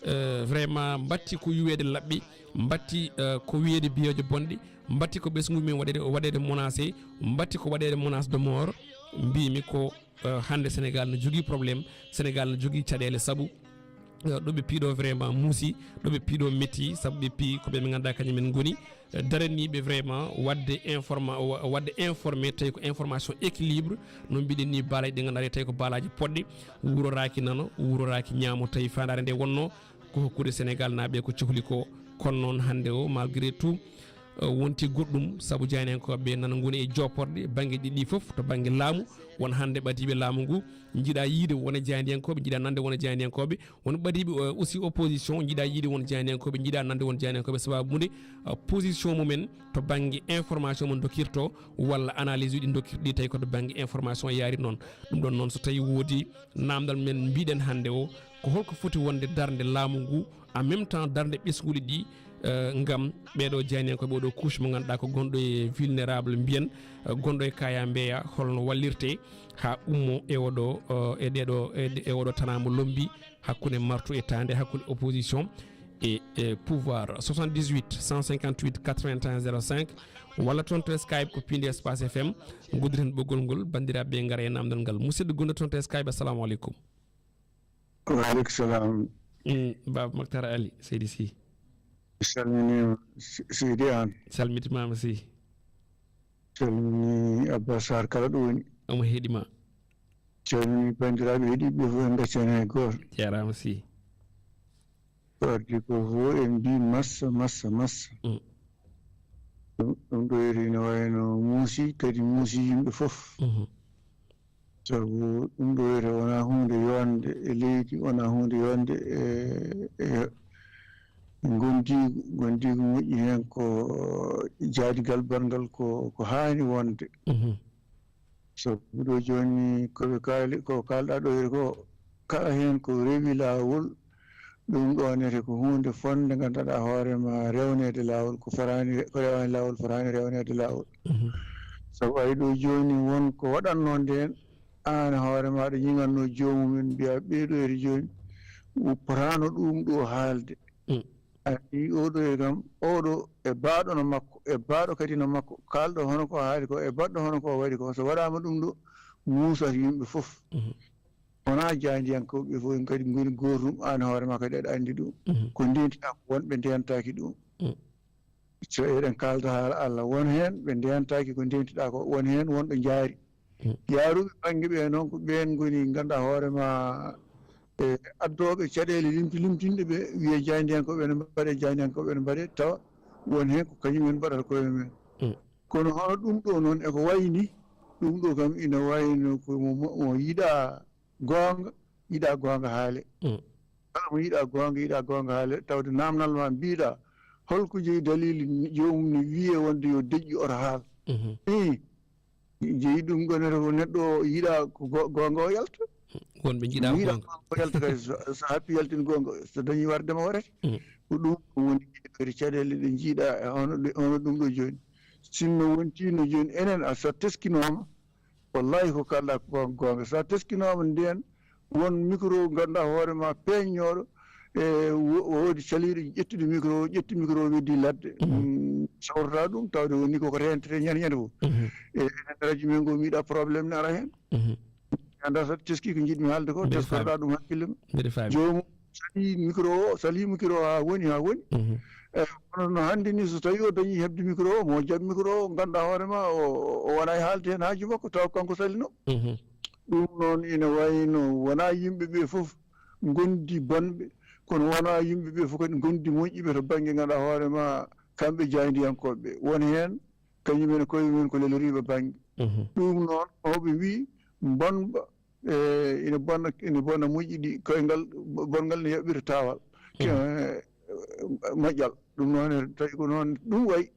eh, vraiment mbatti ko yuweede laɓɓi, mbatti, eh, ko wiyeede biyeeje bonɗe, mbatti ko ɓesngu mumen waɗeede, waɗeede menacé, mbatti ko waɗeede menace de mort, mbiymi ko, eh, hannde Sénégal no jogii problème, Sénégal no jogii caɗeele sabu, eh, ɗo ɓe piiɗo vraiment muusi, ɗo ɓe piiɗo metti, sabu ɓe pii ko ɓe ɓe ngannduɗaa kañum en ngoni, eh, daraniiɓe vraiment waɗde informa-, wa-, waɗde informé, tawi ko information équilibre, no mbiɗen ni baalaaji ɗi ngannduɗaa tawi ko baalaaji poɗɗi, wuroraaki nano, wuroraaki ñaamo, tawi faandaare nde wonno ko hokkude Sénégal naaɓe ko cohli ko. Kono noon hannde o, malgré tout, eh, wonti goɗɗum, sabu jaayndiyankooɓe nana ngoni e jooporɗe bannge ɗiɗi fof, to bannge laamu, won hannde ɓadiiɓe laamu ngu, njiɗa yiide wona jaayndiyankooɓe, njiɗa nande wona jaayndiyankooɓe, won ɓadiiɓe, eh, aussi opposition, njiɗa yiide won jaayndiyankooɓe, njiɗa nande won jaayndiyankooɓe, sababu nde, eh, position mumen to bannge information mo dokkirto walla analyse uji ɗi dokkirɗi, tawi ko to bannge information yaari noon. Ɗum ɗon noon, so tawi woodi namdal men mbiɗen hannde o, ko holko foti wonde darnde laamu ngu, en même temps darnde ɓesnguuli ɗi, eh, ngam ɓeeɗo jaayndiyankooɓe, oɗo couche mo ngannduɗaa ko gonɗo e vulnérable mbiyen, eh, gonɗo e kaya mbeya, holno wallirte haa ummo e oɗo, eh, e ɗeɗo, e, e oɗo tanaa mo lombi hakkunde martu e taande, hakkunde opposition e, e pouvoir. Soixante-dix-huit, cent cinquante-huit, quatre-vingt-un, zéro cinq, walla toon to Skype ko piindi Espace F M, nguddiren ɓoggol ngol, banndiraaɓe ɓe ngara e namdal ngal. Musidɗo gonɗo toon to Skype, assalamu aleykum. Wa aleykum salam. Mm, Baba Mactar Ali, Seydi Sy. Salminiima, Se-, Seydi Aan. Salmitimaama, Sy. Salmini Abba Sarr kala ɗo woni. Omo heɗi ma. Calmini banndiraaɓe heɗiiɓe fof, en ngaccaani hay gooto. Jaaraama, Sy. Ko adii ko fof en mbii massa, massa, massa. Mm. Ɗum, ɗum ɗo iri ina wayno muusi, kadi muusi yimɓe fof. Mhm. Sabu ɗum ɗo wiyetee wonaa huunde yonde e leydi, wonaa huunde yonde e, e ngondiigu. Ngondiigu moƴƴi heen ko jaadigal barngal ko, ko haani wonde. Mhm. Sabu ɗo jooni ko ɓe kaali, ko kaalɗaa ɗo wiyetee ko kala heen ko rewi laawol, ɗum ɗo nete ko huunde fonnde nganndanɗaa hoore ma rewneede laawol, ko foraani re-, ko rewaani laawol foraani rewneede laawol. Mhm. Sabu ay ɗo jooni won ko waɗatnoo ndeen, aan hoore ma aɗa ñiŋatnoo joomum en mbiya ɓee ɗo ere jooni, potaano ɗum ɗo haalde. Mm. Anndi oɗo e kam, oɗo e baaɗo no makko, e baaɗo kadi no makko, kaalɗo hono ko haali ko, e baɗɗo hono ko waɗi ko, so waɗaama ɗum ɗo, muusat yimɓe fof. Mhm. Wonaa jaayndiyankooɓe fof en kadi ngoni gootum, aan hoore ma kadi aɗa anndi ɗum. Mhm. Ko ndentiɗaa ko won ɓe ndentaaki ɗum. Mm. So eɗen kaalda haala Allah, won heen ɓe ndentaaki ko ndentiɗaa ko, won heen won ɓe njaari. Mm. Yaaruɓe bannge ɓe noon ko ɓeen ngoni ngannduɗaa hoore ma, e addooɓe caɗeele limti-, limtinɗe ɓe, wiya jaayndiyankooɓe ene mbaɗe, jaayndiyankooɓe ene mbaɗe, tawa won heen ko kañum en mbaɗata koye men. Mm. Kono hono ɗum ɗo noon e ko wayi ni, ɗum ɗo kam ina wayno ko mo, mo, mo yiɗaa goonga, yiɗaa goonga haale. Mm. Kala mo yiɗaa goonga, yiɗaa goonga haale, tawde naamnal ma mbiɗaa, holko jeyi dalili joomum ne wiyee wonde yo deƴƴu oto haal? Mhm. Ii, jeyi ɗum gonata ko neɗɗo o yiɗaa ko go-, goonga o yalta. Wonɓe njiɗaa yiɗaa goonga. Goonga o yalta kadi so, so happi yaltin goonga, so dañi warde ma warete. Mm. Ko ɗum woni kadi caɗeele ɗe njiɗaa e hono ɗe, hono ɗum ɗo jooni. Sinno wontiino jooni enen a so teskinooma, wallahi ko kalɗa ko goonga. So a teskinooma ndeen, won micro ngannduɗaa hoore ma peeñnooɗo, e wo-, woodi caliiɗo ƴettude micro, ƴetti micro weddi ladde. Mhm. Mm, sawrata ɗum, tawde woni koko rentete ñande, ñande fof. Mhm. E, enen radio men ngo, mi yiɗa problème ne ara heen. Mhm. Annda so teski ko njiɗmi haalde ko, mbeɗa faami. Teskotoɗa ɗum hakkille ma. Mbeɗa faami. Joomum Salii micro o, salii micro o haa woni, haa woni. Mhm. Eyi, kono no hannde ni, so tawii o dañii heɓde micro o, mo jaɓ micro o, ngannduɗaa hoore ma, o, o wona e haalde heen haaju makko, tawa ko kanko salinoo. Mhm. Ɗum noon ina wayi no wonaa yimɓe ɓe fof ngondi bonɓe, kono wonaa yimɓe ɓe fof kadi ngondi moƴƴiɓe to bannge, ngannduɗaa hoore ma, kamɓe jaayndiyankooɓe ɓe. Won heen, kañum en e koye mum en ko leloriiɓe bannge. Mhm. Ɗum noon, mawɓe mbiyi, bonɓe, e, ina bona, ina bona moƴƴi ɗi, koyngal bo-, bonngal ne yaɓɓira taawal. Mhm. Ke-, moƴƴal. Ɗum noon, tawi ko noon ɗum wayi.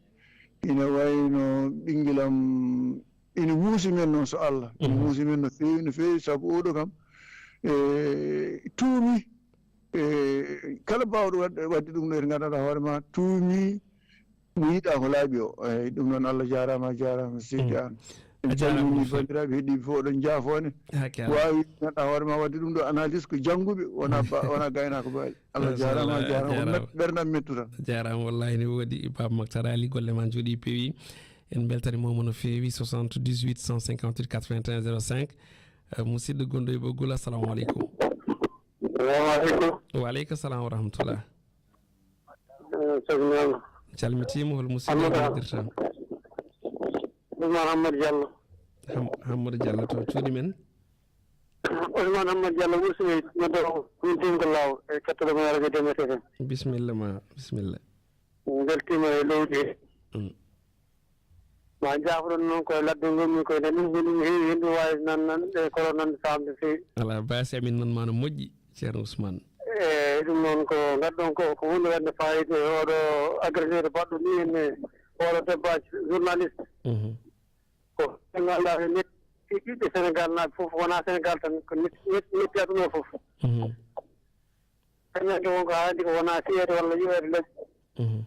Ina wayi no ɓinngel am, ina muusi men noon so Allah. Ina Mhm. muusi men no feewi, no feewi, sabu oɗo kam, e, tuumi, e, kala baawɗo waɗde, waɗde ɗum ɗo, ene nganndanɗaa hoore ma, tuumi mo yiɗaa ko laaɓi o. Eyi, ɗum noon, Allah jaaraama, a jaaraama, seydi Mm. Aan. En A jaaraama calminii no feewi. banndiraaɓe heɗiiɓe fof, oɗon njaafoone. Hakka. Waawi ngannduɗaa hoore ma waɗde ɗum ɗo analyse ko jannguɓe, wona ba-, wona gaynaako baali. Allah Masha jaaraama, Allah, a jaaraama. Ko jaaraama. Met-, ɓerndam mettu tan. A jaaraama, wallaahi ne woodi, Pape Makhtar Ali, golle ma njooɗii peewi. En mbeltaniima mo no feewi, soixante-dix-huit cent cinquante-huit quatre-vingt-un zéro cinq. Eh, musidɗo gonɗo e ɓoggol, assalamu aleykum. Wa aleykum. Wa aleykum salam wa rahmatullah. Eh, salminaama. Calmitiima, hol musidɗo Amadou Ba. Noddirta? Ousmane Hammadou Diallo. Ham-, Hammadou Diallo to cuuɗi men? Ousmane Hammadou Diallo, Wuro Soweji, noddo min Tingol Laaw, e kettooɗo mo radio Demet F M. Bisimilla ma, bisimilla. Min mbeltiima e lowdi he. Mm. Ma njaafoɗon noon koye ladde ngonmi koye, nde min ngoni mi heewi henndu waawi nan, nan, e kono nan saamde feewi. Alaa baasi, amin nan ma no moƴƴi, Ceerno Ousmane. Eeyi, ɗum noon ko ngadduɗon ko, ko huunde waɗnde faayiida e oɗo agresseur baɗɗo ni henne, oɗo debbo journaliste. Mhm. Ko ɓe ngannduɗaa ɓe metti ɓiɓɓe Senegal naaɓe fof, wonaa Senegal tan, ko metti, metti, metti aduna o fof. Mhm. Kañum wonko haandi ko wonaa fiyeede walla yoweede leƴƴi. Mhm.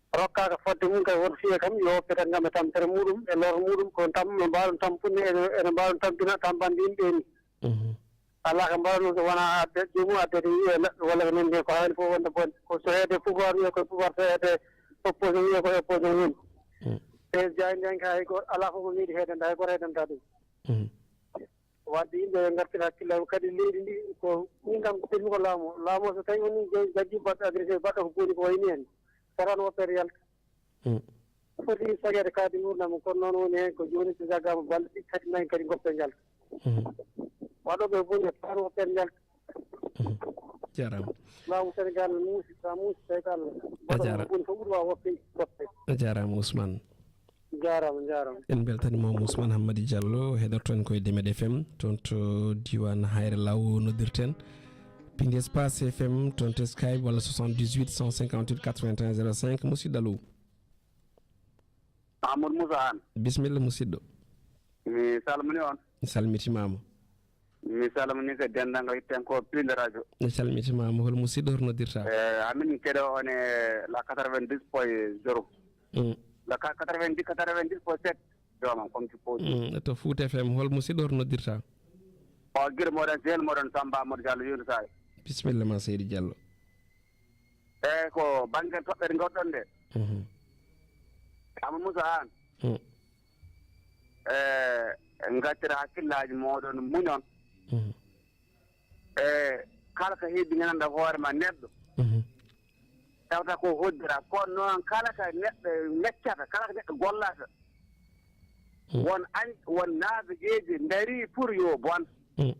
Rokkaaka fodde mum kay, woto fiye kam, yo woppe tan ngam e tampere muɗum, e lor muɗum, ko tam-, no mbaawɗon tampude, ene, ene mbaawɗon tampina, tampande yimɓe ni. Mhm. Alaa ko mbaawɗon so wonaa adde, joomum adde to wiye neɗɗo walla ko nanndi heen, ko haali fof wonde bonde. Ko so heede pouvoir wiye ko pouvoir, so heede opposition wiye ko opposition woni. Mm. E jaayndiyanke hay gooto, alaa fof ko meeɗi heedande, hay gooto heedanta ɗum. Mhm. Wadde yimɓe yo ngartir hakkillaaji kadi leydi ndi, ko min kam ko fedmi ko laamu. Laamu o so tawi woni jo-, jaggi baɗɗo agressé, baɗɗo ko boni ko wayni en. Tan woppere yalta. Mm. Foti sageede kadi nguurndam mum, kono noon woni heen ko jooni so jaggaama balɗe ɗiɗi kadi nayi kadi ngoppe njalta. Mhm. Waɗooɓe boni tan woppere njalta. Mhm. Jaaraama. Laamu Senegal no muusi, so a muusi tawi ko Allah. A jaara-, baɗɗo ko boni ko ɓuri waawa woppe, woppe. A jaaraama Ousmane. Jaaraama, jaaraama. En mbeltaniima mo Ousmane Hammadi Diallo, heɗoto en koye Demet F M, toon to diiwaan Hayre Law noddirten. Piindi Espace F M, toon to Skype walla soixante-dix-huit cent cinquante-huit quatre-vingt-un zéro cinq, musidɗo allo. Amadou Moussa Anne. Bisimilla musidɗo. Mi salmini on. Mi salmitimaama. Mi salminii ko denndaangal hettiyankooɓe piindi radio. Mi salmitimaama. Hol musidɗo, hoto noddirta? Eh, amin keɗo on e la quatre-vingt-dix point zéro. Mm. La ka-, quatre-vingt-dix, quatre-vingt-dix point sept. Joomam, comme tu peux. Mm, to Fouta F M, hol musidɗo, hoto noddirta? O Gir moɗon, Sehel moɗon, Samba Amadou Diallo, Younoussa. Bisimilla ma, seydi Diallo. Eeyi, ko bannge toɓɓere ngonɗon nde. Mhm. Amadou Moussa Anne. Mm. E, ngaccira hakkillaaji mooɗon, muñon. Mhm. E, kala ko heɓi gandanɗa hoore ma neɗɗo. Mhm. Tawata ko hoddira, kono noon kala ka neɗɗo meccata, kala ko neɗɗo gollata, Mm. won an-, won naafigeeji ndarii pour yo bon. Mm.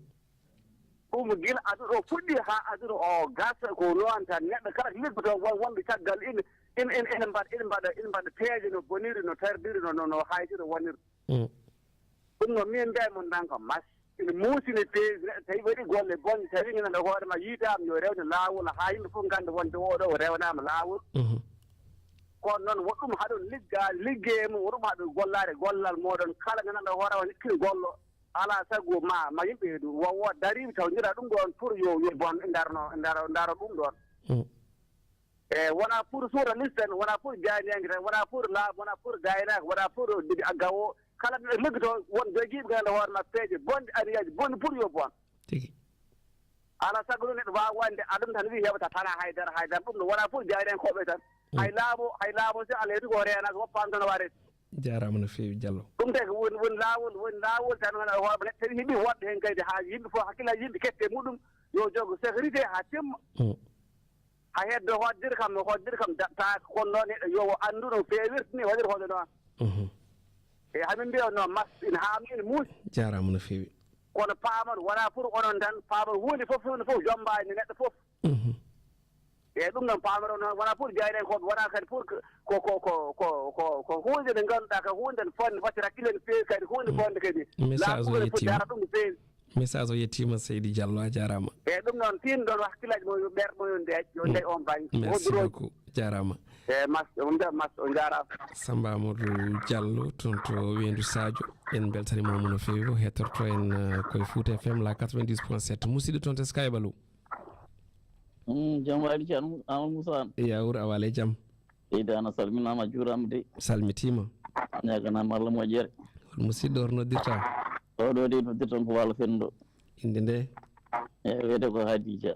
Ɗum gila aduna o fuɗɗi haa aduna o gasa, ko noon tan neɗɗo kala ko liggotoo won, wonɓe caggal ina, ina, ina, ina mbaɗa, ina mbaɗa, ina mbaɗa peeje no boniri, no tardiri, no, no, no haydiri woniri. Mm. Ɗum noon min mbiya mon tan ko mas. Ina muusi, ne feewi, neɗɗo tawi waɗi golle bonɗe, tawi gandanɗa hoore ma yiitaama, yo rewne laawol haa yimɓe fof ngannda wonde oɗo o rewnaama laawol. Mhm. Kono noon woɗɗum haɗon ligga-, liggey mum, woɗɗum haɗon gollaade gollal mooɗon. Kala gandanɗa hoore ma nikkiri gollo, alaa sago ma, ma yimɓe wo-, wo dariiɓe taw njiɗa ɗum ɗoon pour yo, yo bon, ndarno, ndaro, ndaro ɗum ɗoon. Mm. E wona pour journaliste tan, wona pour jaayndiyanke tan, wona pour laamu, wona pour gaynaako, wona pour gawo. Kala ɓe liggoto, won jogiiɓe gandanɗa hoore ma peeje bonɗe, aniyaaji bonɗi pour yo bon. Tigi. Alaa sago ɗum neɗɗo waawa wonde, a ɗum tan wi heɓata tan haydara, haydara. Ɗum ɗo wona pour jaayndiyankooɓe tan. Mm. Hay laamu, hay laamu si Allah heɓi ko reenaaka, woppaama tan waɗe. Jaaraama no feewi, Diallo. Ɗum tawi ko woni, woni laawol, woni laawol tan, wona hoore neɗɗo tawi heɓi woɗɓe heen kadi, haa yimɓe fof hakkillaaji yimɓe kette muɗum, Yo jogo sécurité haa timma. Mm. Haa heddo hoddere kam, hoddere kam daɗtaaka. Kono noon neɗɗo yo o anndu no feewirta ni, waɗir hoɗo noon. Mhm. E hamin mbiya noon, mas ina haami ina muusi. Jaaraama no feewi. Kono paamon, wonaa pour onon tan, paamon huunde fof, huunde fof jombaani neɗɗo fof. Mhm. E ɗum noon paamon noon, wonaa pour jayrenkooɓe, wonaa kadi pour que ko, ko, ko huunde nde ngannduɗaa, ko huunde nde fonde, foti hakkille no feewi kadi, huunde fonde kadi. Message o yettiima. Laaɓuɓe no foti dara ɗum no feewi. Message o yettiima, Seydi Diallo, a jaaraama. E ɗum noon, tin ɗon hakkillaaji mo, yo ɓerɗe mo, yo ndeeƴ, yo ndeeƴ on bannge. Merci beaucoup, jaaraama. E mas, on njaar-, mas, on njaaraama. Samba Amadou Diallo, toon to Weendu Sadio. En mbeltaniima mo no feewi, o heɗtorto en, eh, koye Fouta F M, la quatre-vingt-dix point sept. Musidɗo toon to Skype, allo. Mm, jam waali, Ceerno Amadou Moussa Anne. Yawur, a waale jam. Seydi Anne, a salminaama, a juuraama de. Salmitiima. Ñaaganaama Allah moƴƴere. Hol musidɗo, hoto noddirta? Oɗo de noddirta ko Waalo Fenndo. Innde nde? E, wiyetee ko Hadija.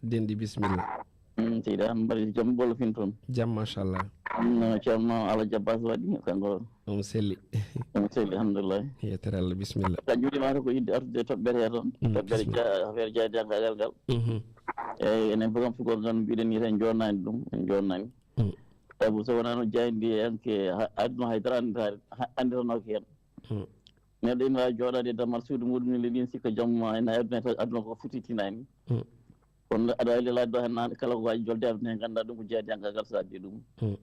Denɗi, bisimilla. Mm, seydi Anne, mbaɗi jam, Waalo Fenndo toon? Jam, machallah. Mm, no Ceerno Alaji Abbas waɗi, kanko? Omo selli. Omo selli, alhamdulillah. Yettere Allah, bisimilla. Ka juuɗe maa ko yiɗde artude toɓɓere he toon. Mm, toɓɓere bisimilla. Ja-, affaire jaayndiyankaagal ngal. Mhm. Eyi, enen fof kam sukor ngal mbiɗen ni tan jonnani ɗum, en jonnani. Mm. Sabu so wonaa noon jaayndiyanke ha-, aduna haydara annditaade, ha-, annditanoke heen. Mm. Neɗɗo ina waawi jooɗaade e dammal suudu muɗum ni, leɗɗin sikka jamma ina e aduna, tawi aduna ko fuɗɗitinaani. Mm. Kono aɗa waawi lelaade ɗo heen, aan kala ko waawi jolde aduna heen, nganndaa ɗum ko jaayndiyankaagal so addi ɗum. Mm.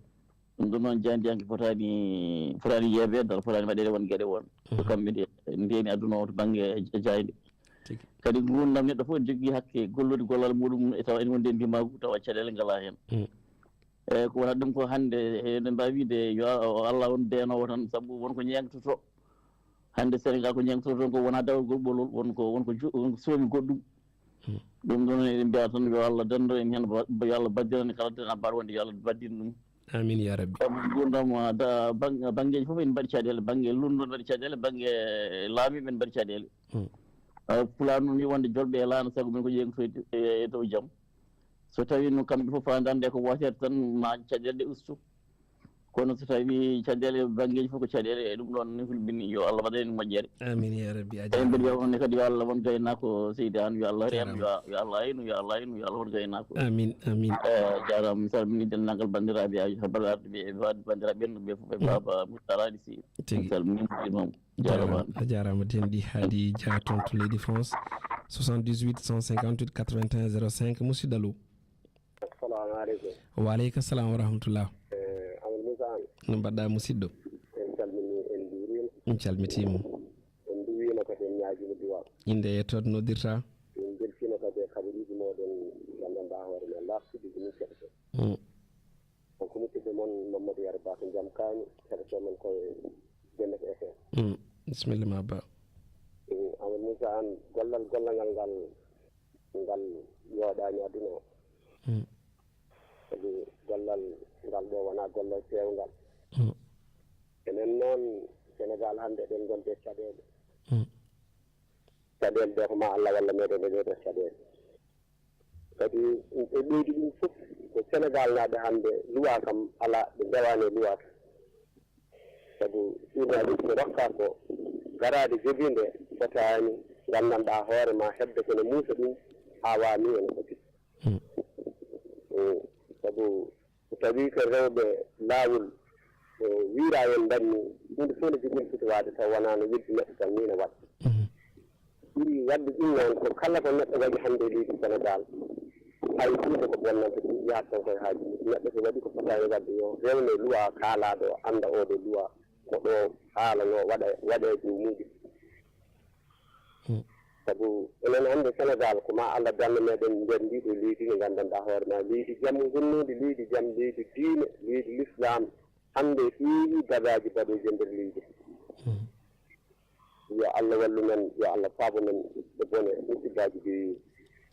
Ɗum ɗum noon jaayndiyanke fotaani, fotaani yeebeede, dal fotaani waɗeede won geɗe won. Mhm. Ko kamɓe nde ndeeni aduna o to bannge e, e jaaynde. Tigi. Kadi nguurndam neɗɗo fof ene jogii hakke gollude gollal muɗum, e tawa ene wondi e ndimaagu, tawa caɗeele ngalaa heen. Mm. Eeyi, ko wonata ɗum ko hannde, eɗen mbaawi wiyde yo Allah won deenoowo tan, sabu won ko ñeeŋtoto. Hannde Senegaal ko ñeeŋtoto toon ko wonaa dawrugol ɓolol, won ko, won ko jo-, won ko soomi goɗɗum. Hmm. Ɗum ɗoon eɗen mbiya tan yo Allah danndo en heen, ba-, yo Allah baddinan kala dena mbaɗa wonde yo Allah baddin ɗum. Amin ya rabbi. Sabu nguurndam, ah, da-, bang-, banngeeji fof ene mbaɗi caɗeele, bannge lunndo ene mbaɗi caɗeele, bannge laamiiɓe ene mbaɗi caɗeele. Hmm. Ah, Pulaar noon wiyi wonde jolɓe e laana sago mum ko ƴeeŋtoyde e, e dow jam. So tawii noon kamɓe fof faandaande ko wootere tan, ma caɗeele ɗe ustu. Kono so tawii caɗeele banngeeji fof ko caɗeele, e ɗum ɗoon ne hulɓini, yo Allah waɗan en moƴƴere. Amin ya rabbi, a jaaraama. Eɗen mbiɗa wonde kadi yo Allah won gaynaako, Seydi Anne, yo Allah reen, yo, yo Allah aynu, yo Allah aynu, yo Allah won gaynaako. Amin, amin. Eh, jaaraama, mi salmini denndaangal banndiraaɓe, ay, habar arɓe, e banndiraaɓe ɓen ɓe fof, e Baaba Moussa Raɗi Sy. Tigi. Mi salmini mo. Jaaraama. Jaaraama. A jaaraama, denɗi Hadi Dia toon to leydi France. Soixante-dix-huit cent cinquante-huit quatre-vingt-un zéro cinq, musidɗo, allo. Assalamu aleykum. Wa aleyka salam wa rahmatullah. Eh, Amadou Moussa Anne. No mbaɗɗa, musidɗo? En calmini, en njuuriima. En calmitiima. En nduwiima kadi, en ñaagiima duwaaw. Innde e to noddirta? En mbeltiima kadi e kabaruuji mooɗon, nganndanɗaa hoore men, laaɓtuɗi ko min keɗoto. Mm. On ko musidɗo mon Mamadou Yero Ba to Jam Kaani, heɗoto men ko e Jannat F M. Mm. Bisimilla ma, Ba. Mm, Amadou Moussa Anne, gollal gollal ngal ngal, ngal yooɗaani aduna o. Mm. Sabu gollal ngal ɗo wonaa gollal peewngal. Mm. Enen noon Senegaal hannde eɗen ngonndi e caɗeele. Mm. Caɗeele ɗe ko ma Allah walla meɗen e ɗee ɗoo caɗeele. Kadi e ɓeydi ɗum fof ko Senegaal naaɓe hannde luwaa kam alaa, ɓe ndewaani e luwaa kam. Sabu journaliste rokkaa ko garaade jogiinde fotaani nganndanɗaa hoore ma heɓde ko ne muusa ɗum haa waami ene foti. Hmm. Mm. Sabu so tawii ko rewɓe laawol, ko wiiraa en mbaɗni, huunde fof no jogii foti waɗde taw wonaa no weddi neɗɗo tan nii no waɗa. Mhm. Ɓuri waɗde ɗum noon ko kala ko neɗɗo waɗi hannde e leydi Senegaal, hay huunde ko bonnanta ɗum, yahata tan koye haaju mum. Neɗɗo so waɗi ko fotaani waɗde, yo rewne luwaa kaalaaɗo o, annda oo ɗoo luwaa ko ɗo haalanoo waɗa, waɗa e dow muɗum. Hmm. Sabu enen hannde Senegaal, ko ma Allah danno meɗen nder ndii ɗoo leydi ndi nganndanɗaa hoore ma, leydi jam ngonnondi, leydi jam, leydi diine, leydi lislaam. Hannde heewi bagaaji baɗooji e nder leydi. Hmm. Yo Allah wallu men, yo Allah faabo men e bone musibbaaji ɗi.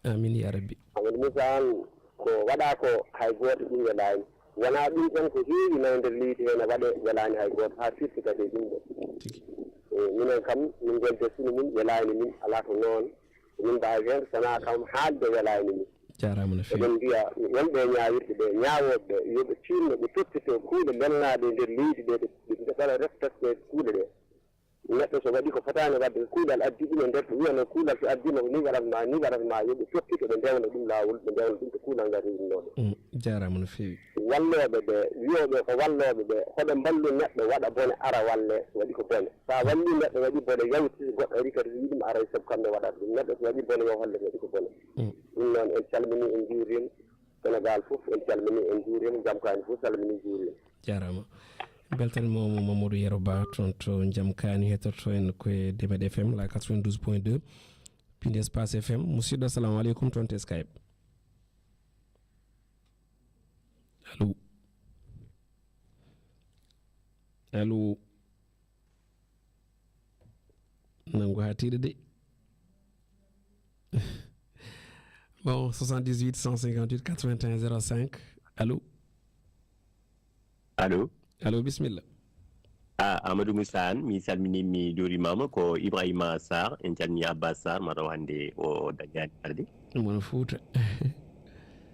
Amin ya rabbi. Amadou Moussa Anne, ko waɗaa ko hay gooto ɗum welaani. Wonaa ɗum tan, ko heewi nayi nder leydi hee ne waɗee, welaani hay gooto, haa firti kadi e ɗum ɗoo. Tigi. E, minen kam, min ngonndi e sunu mum, welaani min, alaa ko noon. Min mbaawi heen, so wonaa kam haalde welaani min. Jaaraama no feewi. Eɗen mbiya wonɓe e ñaawirde ɓe, ñaawooɓe ɓe, yo ɓe tiinno, ɓe toppitoo kuule lelnaaɗe e nder leydi ɗe, ɓe, ɓe mbaɗa respecté kuule ɗe. Neɗɗo so waɗi ko fotaani waɗde, ko kuulal addi ɗum e nder, to wiyano kuulal so addiima ko nii waɗata ma, nii waɗata ma, yo ɓe toppito, ɓe ndewna ɗum laawol, ɓe ndewna ɗum to kuulal ngal rewinooɓe. Mm, jaaraama no feewi. Wallooɓe ɓe, wiyooɓe ko wallooɓe ɓe, hoɗe mballu neɗɗo waɗa bone ara walle, so waɗi ko bone. So a walli neɗɗo waɗi bone, yawti goɗɗo ari kadi wiyi ɗum aray sabu kamɓe waɗata ɗum. Neɗɗo so waɗi bone, yo holle waɗi ko bone. Mm. Ɗum noon, en calminii, en njuuriima Senegaal fof, en calminii, en njuuriima, Jamkaani fof salminii, njuuriima. Jaaraama. Beltanima mo Mamadou Yero Ba toon to Jamkaani, heɗoto en ko e Demed F M, la quatre-vingt-douze point deux, Pindi Espace F M. Musidɗo, assalamu aleykum, toon to Skype. Allo? Allo? Nanngu haa tiiɗa de. Bon, soixante-dix-huit cent cinquante-huit quatre-vingt-un zéro cinq. Allo? Allo? Allo, bisimilla. Ah, Amadou Moussa Anne, mi salmini, mi juurimaama. Ko Ibrahima Sarr, en calmini Abbas Sarr, mataw hannde o dañaani arde. Mono Fuuta.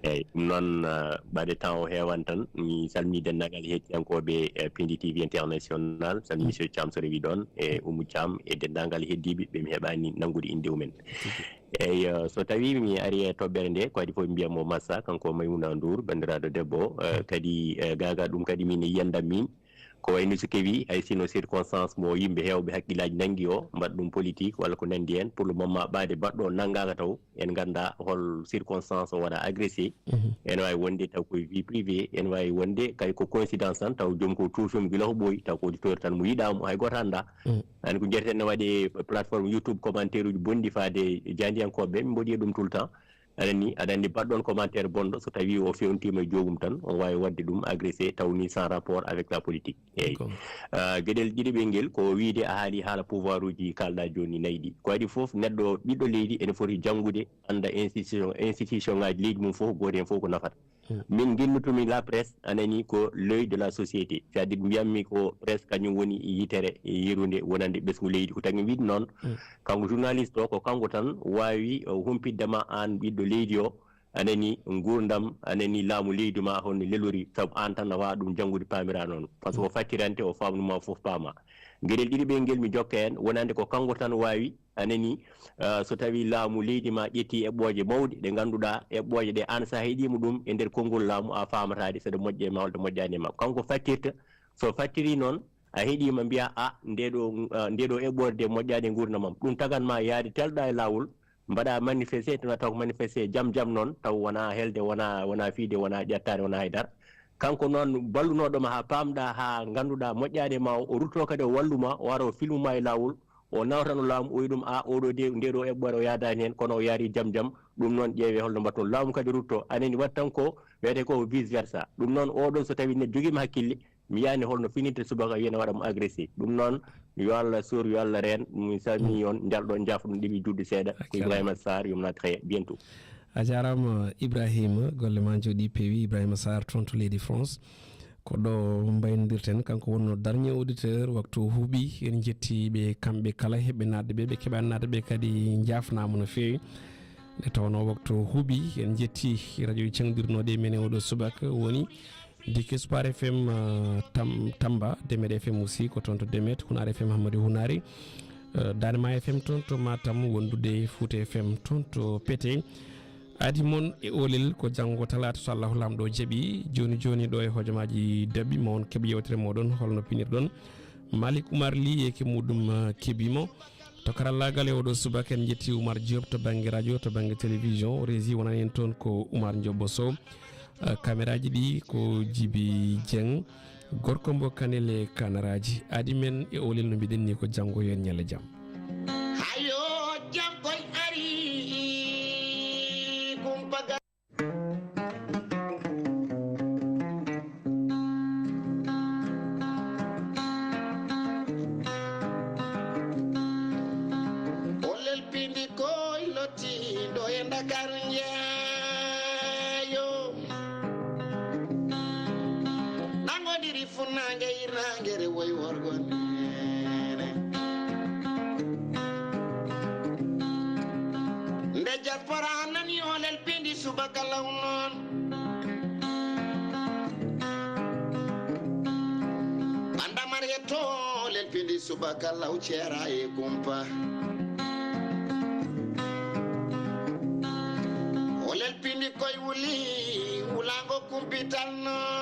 Eeyi, ɗum noon, ah, ɓaade temps o heewan tan, mi salmini denndaangal heɗiyankooɓe, eh, Pindi T V International, salmini Monsieur Thiam so rewi ɗoon, e Oumou Thiam, e denndaangal heddiiɓe ɓe mi heɓaani nanngude innde mumen. Eeyi, eh, so tawii mi arii e toɓɓere nde, ko adii fof mi mbiya mo massa, kanko Maymouna Ndour, banndiraaɗo debbo, eh, kadi, eh, gaagaa ɗum kadi min e yiyannde am min, ko wayi no so kewi, hay sinno circonstance mo yimɓe heewɓe hakkillaaji nanngi o, mbaɗa ɗum politique walla ko nanndi heen, pour le moment ɓaade baɗɗo o nanngaaka taw, en nganndaa hol circonstance o waɗa agressé. Mhm. Ene waawi wonde taw koye vie privée, ene waawi wonde kay ko coïncidence tan, taw joom ko tuusum gila ko ɓooyi, taw ko auditeur tan mo yiɗaa mo, hay gooto anndaa. Mhm. An ko njeeten ne waɗi plateforme YouTube commentaire uji bonɗi faade jaandiyankooɓe ɓe, min mboɗi e ɗum tout le temps. Aɗa anndi, aɗa anndi baɗɗo on commentaire bonɗo, so tawii o fewntiima e joomum tan, on waawi waɗde ɗum agressé, taw ni sans rapport avec la politique. Eeyi. D'accord. Ah, geɗel ɗiɗi ɓe ngel, ko wiyde a haali haala pouvoir uji kaalɗa jooni nayi ɗi. Ko waɗi fof, neɗɗo ɓiɗɗo leydi ene foti janngude, annda institution, institution ngaaji leydi mum fof, gooto heen fof ko nafata. Hmm. Min ngennutumi la presse, a nani, ko l'œil de la société. C'est-à-dire, mbiyammi ko presse kañum woni yitere yirunde wonande ɓesngu leydi. Ko tagi wiide noon, hmm, kanko journaliste o, ko kanko tan waawi, eh, humpitde ma aan ɓiɗɗo leydi o, a nani, nguurndam, a nani, laamu leydi ma, holno lelori, sabu aan tan a waawa ɗum janngude, paamira noon. Par ce que o fattirante, o faamnu ma fof paama. Geɗel ɗiɗi ɓe ngel mi jokka heen, wonande ko kanko tan waawi, a nani, ah, so tawii laamu leydi ma ƴetti eɓɓooje mawɗe ɗe ngannduɗaa, eɓɓooje ɗe aan so a heɗiima ɗum e nder konngol laamu, a faamataa ɗe, so ɗe moƴƴe e ma walla ɗe moƴƴaani e ma. Kanko fattirta, so fattiri noon, a heɗiima mbiya, "A, nde ɗo, ah, nde ɗo eɓɓoore de moƴƴaani e nguurndam am." Ɗum tagan ma yaade telɗa e laawol, mbaɗa manifesté, tuma taw ko manifesté jam jam noon, taw wona helde, wona, wona fiide, wona ƴettaade, wona haydara. Kanko noon ballunooɗo ma haa paamɗa, haa ngannduɗaa moƴƴaani e ma o, o rutto kadi o wallu ma, o ara o filmu ma e laawol, o nawrano laamu, o wi ɗum, "A, oɗo de, nde ɗo eɓɓoore o yaadaani heen, kono o yaari jam jam." Ɗum noon ƴeewe holno mbaɗton. Laamu kadi rutto, a nani, waɗ tan ko wiyetee ko vice versa. Ɗum noon oɗon so tawii ne jogiima hakkille, mi yiyaani holno finirta subaka, wiyana waɗa mo agressé. Ɗum noon, yo Allah suur, yo Allah reen. Mi salmini on, njalɗo, njaafo ɗum ɗiɓi juuɗe seeɗa. Ko Ibrahima Sarr, yumna très bientôt. A jaaraama, Ibrahima, golle ma njooɗi peewi. Ibrahima Sarr toon to leydi France. Ko ɗo mbaynondirten, kanko wonno dernier auditeur, waktu huuɓi. En njetti ɓe kamɓe kala, heɓɓe naatde ɓe, ɓe keɓaani naatde ɓe kadi njaafnaama no feewi. Nde tawnoo waktu huuɓi, en njetti radio ceŋdirnooɗe men e oɗo subaka, woni Dike Espoir F M, euh, Tam-, Tamba, Demed F M aussi, ko toon to Demed, Hunaare F M Hammadi Hunaare, euh, Daande Maayo F M toon to Matam, wondude Fouta F M toon to Pete. Aadi mon e oolel ko janngo talaata, so Allahu Laamɗo jaɓi. Jooni jooni ɗo e hojomaaji daɓɓi, ma on keɓ yeewtere mooɗon, holno pinirɗon Malik Oumar Ly e ke muɗum, euh, keɓi mo. To karallaagal e oɗo subaka, en njetti Oumar Diop to bannge radio, to bannge télévision, régie wonani en toon ko Oumar Ndiobbo Sow. Eh, kameraaji ɗi ko Djiby Dieng, gorko mbo Kanel e Kanaraaji. Aadi men e oolel no mbiɗen ni ko janngo, yo en ñalle jam. Hayo jam koy ari, kumpa ga- Oolel pindi koy lottiiɗo e Ndakaaru njeeyo. Ɗangodiri funnaange hirnaange rewoy worgo neene. Nde jaspora nani oolel pindi subaka law noon. Ɓanda Mariyatto oolel Pindi subaka law ceera e kumpa. O lelpini koy wuli, wulango kumpital no.